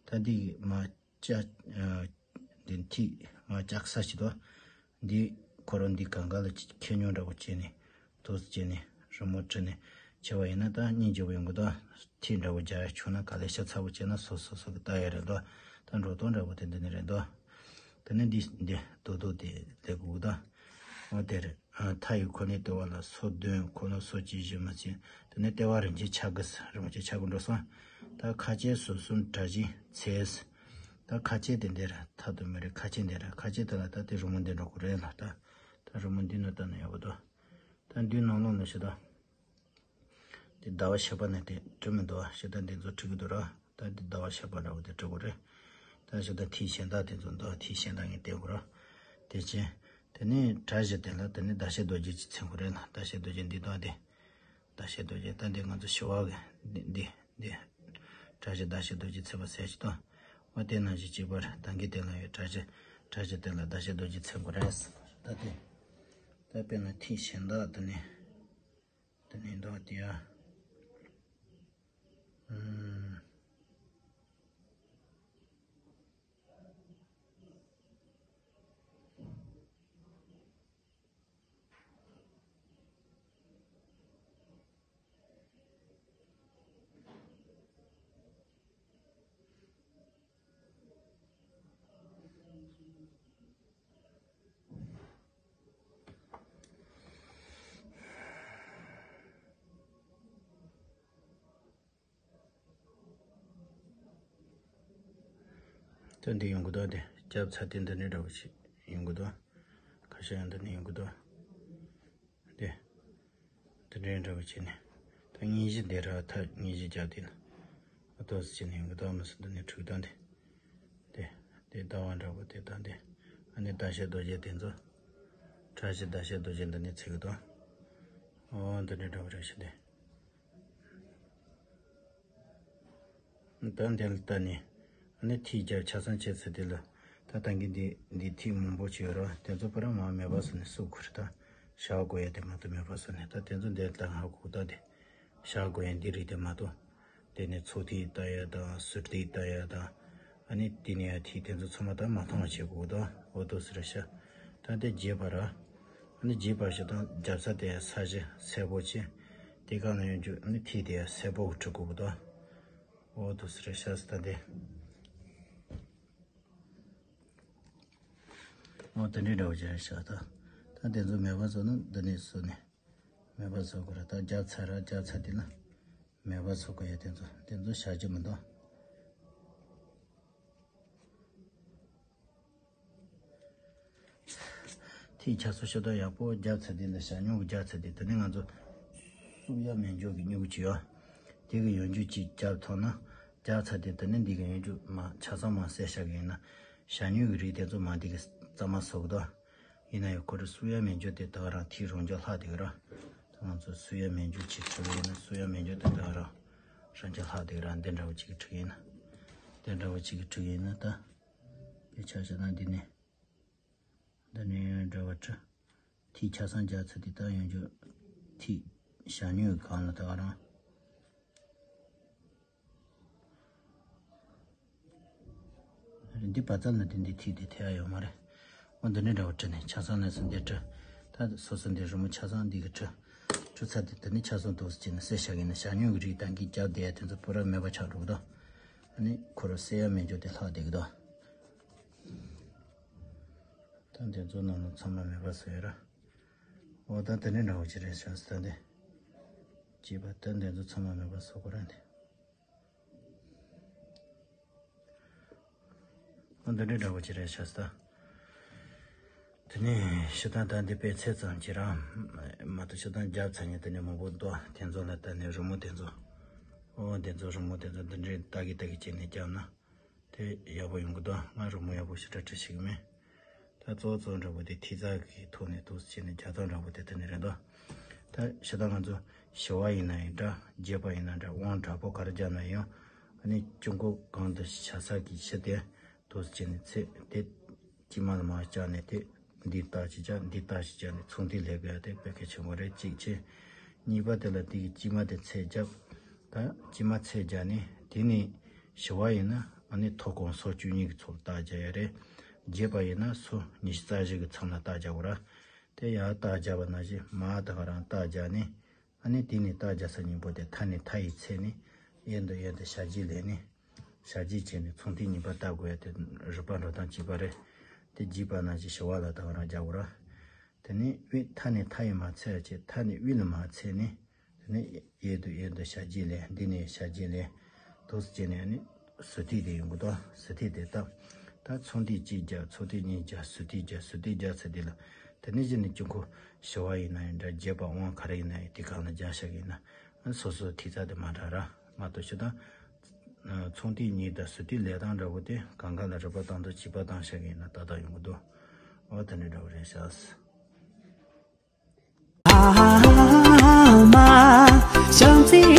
ད་འདི་མ་བཅག་འདི་ཐིག་མ་བཅག་ས་ཞིག་ཏུ། འདི་ཁོ་རང་འདི་གང་ག་ལ་ཁྱེར་ཉོ་འདྲ་བོ་བྱས་ནས། དུས་བྱས་ནས་རི་མོ་བྲིས་ནས་བྱས་པ་ཡིན་ན་ད་སྙིང་རྗེ་བོ་ཡོང་གི་འདུག་ཐིག་འདྲ་བོ་རྒྱག་ཡ་བྱུང་ན་ག་ལེ་ཤ་ཚ་བོ་བྱས་ན་སོ་སོ་སོ་གི་ལྟ་ཡ་རེད་འདུག་ད་འགྲོ་སྟངས་འདྲ་བོ་དེ་འདི་ནི་རེད་འདུག་དེ་ནས་འདི་འདི་རྡོག་རྡོག་དེ་ལེགས་འགུག་ད། འོ་དེ་རེད། མཐའ་ཡི་འཁོར་ལོའི་ལྟེ་བ་ལ་སོར་བདུན། འཁོར་ལོ་སོར་བཅུ་བཞི་མ་ཟིན། དེ་ནས་ལྟེ་བ་རིམ་གྱིས་ཆ་དགུ། རིམ་གྱིས་ཆ་དགུ་འགྲོ་སོང་། ད་ཁ་ཆེ་སོར་གསུམ་གྲུ་བཞི་ཚེས། ད་ཁ་ཆེ་དེ་འདིར་ཐབ་ཏུ་མི་རེད། ཁ་ཆེ་འདི་ར། ཁ་ཆེ་དེ་ལ་ད་དེ་རི་མོ་འདི་འགྲོ་དགོས་རེད་ལ། ད་ད་རི་མོ་འདི་ནང་ལྟ་ན་ཡག་པོ་འདུག་ད་འདི་ནང་ལོགས་ནས་ཞེ་ད། འདི་ཟླ་བ་ཞེས་པ་ནི་དེ་བྲི་མི་འདུག་ཞེ་ད་འདི་ཚོ་བྲི་གི་འདུག་ར། ད་འདི་ཟླ་བ་ཞེས་པ་འདྲ་བོ་དེ་བྲི་དགོས་རེད། ད་ཞེ་ད་ཐིག་གཞན་དག་དེ་ཚོ་འདུག་ཐིག་གཞན་དག་ངས་བལྟས་དགོས་ར། དེ་ཕྱིན། དེ་ནས་གྲུ་བཞི་དེ་ལ་དེ་ནས་ཟླ་ཤེལ་རྡོ་རྗེ་ཅིག་འཚེར་དགོས་རེད་ལ། ཟླ་ཤེལ་རྡོ་རྗེ་འདི་དང་དེ། ཟླ་ཤེལ་རྡོ་རྗེ་ད་འདི་ང་ཚོ་ཞི་བ་གི་འདི་འདི་འདི། གྲུ་བཞི་ཟླ་ཤེལ་རྡོ་རྗེ་འཚེར་བ་ཟེར་ཞིག་དང་། འོ་དེ་ནང་བཞིན་གཅིག་པར་ད་གིན་དེ་ལ་ཡོད། གྲུ་བཞི་གྲུ་བཞི་དེ་ལ་ཟླ་ཤེལ་རྡོ་རྗེ་འཚེར་དགོས་རེད། ད་དེ། ད་དཔེར་ན་ཐིག་གཞན་དག་དེ་ནས། དེ་ནས་འདུག་དེ་ཡ། ཨུམ། ད་འདི་ཡོང་གི་འདུག་དེ་རྒྱབ་ཚ་དེ་འདི་ནས་འདྲ་བོ་ཞིག་ཡོང་གི་འདུག་ཁ་ཤས་ཡང་འདི་ནས་ཡོང་གི་འདུག་དེ། དེ་འདྲའི་འདྲ་བོ་བྱས་ནས། ད་སྙིང་རྗེ་འདི་ར་ཐག་སྙིང་རྗེ་རྒྱབ་དེ་ན། ཨ་ཏོག་ཙམ་བྱས་ནས་ཡོང་གི་འདུག་མི་སྲིད་འདི་ནས་འཁྲུག་སྟངས་དེ། དེ། དེ་ཟླ་བ་འདྲ་བོ་དེ་དང་དེ། ཨ་ནི་ཟླ་ཤེལ་རྡོ་རྗེ་དེ་ཚོ། གྲུ་བཞི་ཟླ་ཤེལ་རྡོ་རྗེ་འདི་ནས་འཚེར་གི་འདུག་འོ་འདི་འདྲའི་འདྲ་བོ་རེད་ཤག་དེ། ད་འདི་ལ་ལྟ་ནས། ཨ་ནི་ཐིག་རྒྱབ་ཆ་ཚང་བྱས་ཚུལ་དེ་ལ། ད་ད་གིན་འདི་འདི་ཐིག་མང་པོ་ཅིག་ཡོད་ར། དེ་ཚོ་པུ་ར་མར་མེད་པ་བཟོས་ནས་བསུབ་དགོས་རེད་ད། བཞག་དགོས་ཡ་དེ་མ་གཏོགས་མེད་པ་བཟོས་ནས། ད་དེ་ཚོ་འདི་ལ་ལྟ་ཧ་གོ་ད་དེ། བཞག་དགོས་ཡ་འདི་རིགས་དེ་མ་གཏོགས། དེ་ནས་ཚུར་ཐིག་ལྟ་ཡ་དང་ཟུར་ཐིག་ལྟ་ཡ་དང་། ཨ་ནི་དེ་ནས་ཡང་ཐིག་དེ་ཚོ་ཚང་མ་ད་མ་མཐོང་བ་བྱེད་དགོས་དང་། འོ་དོ་ཟེར་ཤག་ད་དེ་རྒྱས་པ་ར། ཨ་ནི་རྒྱས་པ་ཞིག་དང་རྒྱབ་ས་དེ་ཡང་ས་གཞི་གསལ་པོ་བྱས། དེ་གང་ན་ཡོང་རྒྱུ་ཨ་ནི་ཐིག་དེ་ཡང་གསལ་པོ་བྲི་དགོས་དང་། འོ་དོ་ཟེར་ཤག་ད་དེ། འོ་དེ་འདྲའི་འདྲ་བོ་བྱས་ཤག་ད། ད་དེ་ཚོ་མེད་པ་བཟོ་ན་འདི་ནས་བཟོ་ནས། མེད་པ་བཟོ་དགོས་ར། ད་རྒྱབ་ཚར་ར། རྒྱབ་ཚར་དེ་ལ་མེད་པ་བཟོ་དགོས་ཡ། དེ་ཚོ་དེ་ཚོ་བཞག་རྒྱུ་མི་འདུག་ཐིག་ཆ་ཚང་ཤོ་ད་ཡག་པོ་རྒྱབ་ཚར་དེ་ལ། ཞྭ་སྨྱུག་གི་རྒྱབ་ཚར་དེ། དེ་ནས་ང་ཚོ་བསུབ་ཡ་མེད་འཇོག་གི་སྨྱུ་གུ་ཅིག་ཡོད། དེ་གི་ཡང་འཇུག་ཅིག་རྒྱབ་ཐུབ་ན། རྒྱབ་ཚར་དེ། དེ་ནས་འདི་གི་ཡང་འཇུག་མ་ཆ་ཚང་མ་བསལ་བཞག་གི་ཡིན་ན། ཞྭ་སྨྱུག་གི་རིགས་དེ་ཚོ་མ་འདི་གི་གཙང་མ་བཟོ་གི་འདུག་ཡིན་ན་ཡང་ཁོ་རང་བསུབ་ཡ་མེད་འཇོག་དེ་ད་ག་རང་ཐིག་རང་འཇོག་ལྷག་བསྡད་གི་ར། ད་ང་ཚོ་བསུབ་ཡ་མེད་འཇོག་ཅིག་བྲི་གི་ཡིན་ན། བསུབ་ཡ་མེད་འཇོག་དེ་ད་ག་རང་རང་འཇོག་ལྷག་བསྡད་གི་ར། འདི་འདྲ་བོ་ཅིག་གི་བྲི་གི་ཡིན་ན། འདི་འདྲ་བོ་ཅིག་གི་བྲི་གི་ཡིན་ན། ད་དཔེ་ཆ་བཞག་ན་འདི་ནས། འདི་ནས་འདྲ་བ་བྲི། ཐིག་ཆ་ཚང་རྒྱབ་ཚར་དེ། ད་ཡང་འཇུག་ཐིག་ཞྭ་སྨྱུག་གི་སྒང་ལ་ད་ག་རང་། འདི་བར་ཙམ་ལ་དེ་འདི་ཐིག་དེ་ཐེབས་ཡ་ཡོད་མ་རེད། འོ་འདི་ནས་འདྲ་བོ་བྲི་ནས་ཆ་ཚང་ལ་སོ་འདི་བྲི། ད་སོ་སོ་འདི་རི་མོ་ཆ་ཚང་འདི་གི་བྲི། བྲི་ཚར་དེ་དེ་ནས་ཆ་ཚང་འདུག་སེ་བྱས་ནས་བསལ་བཞག་གི་ཡིན་ན། ཞྭ་སྨྱུག་གི་རིགས་ད་གིན་རྒྱབ་བསྡད་ཡ་དེ་ཚོ་པུ་ར་མེད་པ་ཆགས་འགྲོ་གི་འདུག་ཨ་ནི་ཁོ་རང་བསལ་ཡ་མེད་འཇོག་དེ་ལྷག་བསྡད་གི་འདུག་ད་འདི་ཚོ་ནང་ལ་ཚང་མ་མེད་པ་བཟོ་ཡ་ར། འོ་ད་དེ་ནས་འདྲ་བོ་ཅིག་རེད་ཤག་ཟེར་ད་འདི། ཅེས་པ་ད་འདི་ཚོ་ཚང་མ་མེད་པ་བཟོ་དགོས་ར་འདི། འོ་འདི་འདྲ་འདྲ་བོ་ཅིག་རེད་ཤག་ཟེར་ད། དེ་ནས་ཤི་ད་ད་འདི་དཔེ་ཚད་ཙམ་ཅིག་ར། མ་གཏོགས་ཤི་ད་རྒྱབ་ཚར་ནས་དེ་ནས་མང་པོ་འདུག་དེ་ཚོ་ལ་ད་ནས་རི་མོ་དེ་ཚོ། འོ་དེ་ཚོ་རི་མོ་དེ་ཚོ་འདི་འདྲའི་ལྟ་གི་ལྟ་གི་བྱས་ནས་བརྒྱབ་ན། དེ་ཡག་པོ་ཡོང་གི་འདུག་ང་རི་མོ་ཡག་པོ་ཞེ་དྲག་བྲི་ཤེས་ཀྱི་མེད། ད་གཙོ་བོ་གཙོ་བོ་འདྲ་པོ་དེ་ཐིག་རྩ་གི་ཐོག་ནས་འདུག་སེ་བྱས་ནས་རྒྱག་སྟངས་འདྲ་པོ་དེ་དེ་ནས་རེད་འདུག་ད་ཞེ་དྲག་ང་ཚོ་ཞི་བ་ཡིན་ན་ཡང་འདྲ། རྒྱས་པ་ཡིན་ན་འདྲ། དབང་དྲག་པོ་ག་རེ་རྒྱག་ན་ཡང་། ཨ་ནི་ཅུང་ཀོ་གང་དུ་བྱ་ས་གི་ཕྱི་དེ་འདུག་སེ་བྱས་ནས་ཚེ་དེ་དཀྱིལ་མ་ལ་མར་བཅག་ནས་དེ། འདི་ལྟ་ཅི་བྱ། འདི་ལྟ་ཅི་བྱ་ནས་ཚོང་འདི་ལས་དགོས་ཡ་དེ་དཔེ་གལ་ཆེན་པོ་རེད། གཅིག་བྱས། གཉིས་པ་དེ་ལ་དེ་གི་དཀྱིལ་མ་དེ་ཚད་བརྒྱབ། ད་དཀྱིལ་མ་ཚད་བརྒྱབ་ནས་དེ་ནས་ཞི་བ་ཡིན་ན་ཨ་ནི་མཐོ་གོང་སོགས་བཅུ་གཉིས་ཀྱི་ཚོགས་ལ་རྟགས་རྒྱག་ཡ་རེད། རྒྱས་པ་ཡིན་ན་སོ་ཉི་ཤུ་རྩ་བཞི་གི་མཚམས་ལ་རྟགས་རྒྱག་དགོས་ར། དེ་ཡང་རྟགས་རྒྱག་པ་ནང་བཞིན་མར་ད་ག་རང་རྟགས་རྒྱག་ནས། ཨ་ནི་དེ་ནས་རྟགས་རྒྱག་ས་གཉིས་པོ་དེ་མཐའ་ནས་མཐའ་ཡི་ཚད་ནས་གཡས་འདུག་གཡོན་དུ་ཞབས་ཀྱིས་ལེན་ནས། ཞབས་ཀྱིས་བྱས་ནས་ཚོང་ཐིག་གཉིས་པ་བཏགས་དགོས་ཡ་དེ་རིག་པ་འགྲོ་སྟངས་གཅིག་པ་རེད། དེ་རྒྱས་པ་ནང་བཞིན་ཞི་བ་ལ་ད་ག་རང་རྒྱག་དགོས་ར། དེ་ནས་དབུས་མཐའ་ནས་མཐའ་ཡི་མར་ཚད་ཡ་བྱས། མཐའ་ནས་དབུས་ལ་མར་ཚད་ནས། དེ་ནས་གཡས་འདུག་གཡོན་དུ་ཞབས་ཀྱིས་ལེན། འདི་ནས་ཞབས་ཀྱིས་ལེན། འདུག་སེ་བྱས་ནས་ཨ་ནི་ཟུར་ཐིག་དེ་ཡོང་གི་འདུག་ཟུར་ཐིག་དེ་བཏབ། ད་ཚོང་ཐིག་གཅིག་རྒྱག་ཚོང་ཐིག་གཉིས་རྒྱག་ཟུར་ཐིག་རྒྱག་ཟུར་ཐིག་རྒྱག་ཚར་དེ་ལ། དེ་ནས་གཞི་ནས་ཅུང་ཀོ་ཞི་བ་ཡིན་ན་ཡང་འདྲ། རྒྱས་པ་དབང་ག་རེ་ཡིན་ན་ཡང་དེ་སྒང་ལ་རྒྱག་བཞག་གི་ཡིན་ན། སོ་སོའི་ཐིག་རྩ་དེ་མ་འདྲ་ར། མ་གཏོགས་ཤི་ད་ཚོང་ཐིག་གཉིས་དང་ཟུར་ཐིག་ལེན་སྟངས་འདྲ་པོ་དེ་གང་ག་ལ་རིག་པ་བཏང་དུས་གཅིག་པ་བཏང་བཞག་གི་ཡིན་ན་ཏག་ཏག་ཡོང་གི་འདུག་འོ་དེ་འདྲ་འདྲ་པོ་རེད་ཤག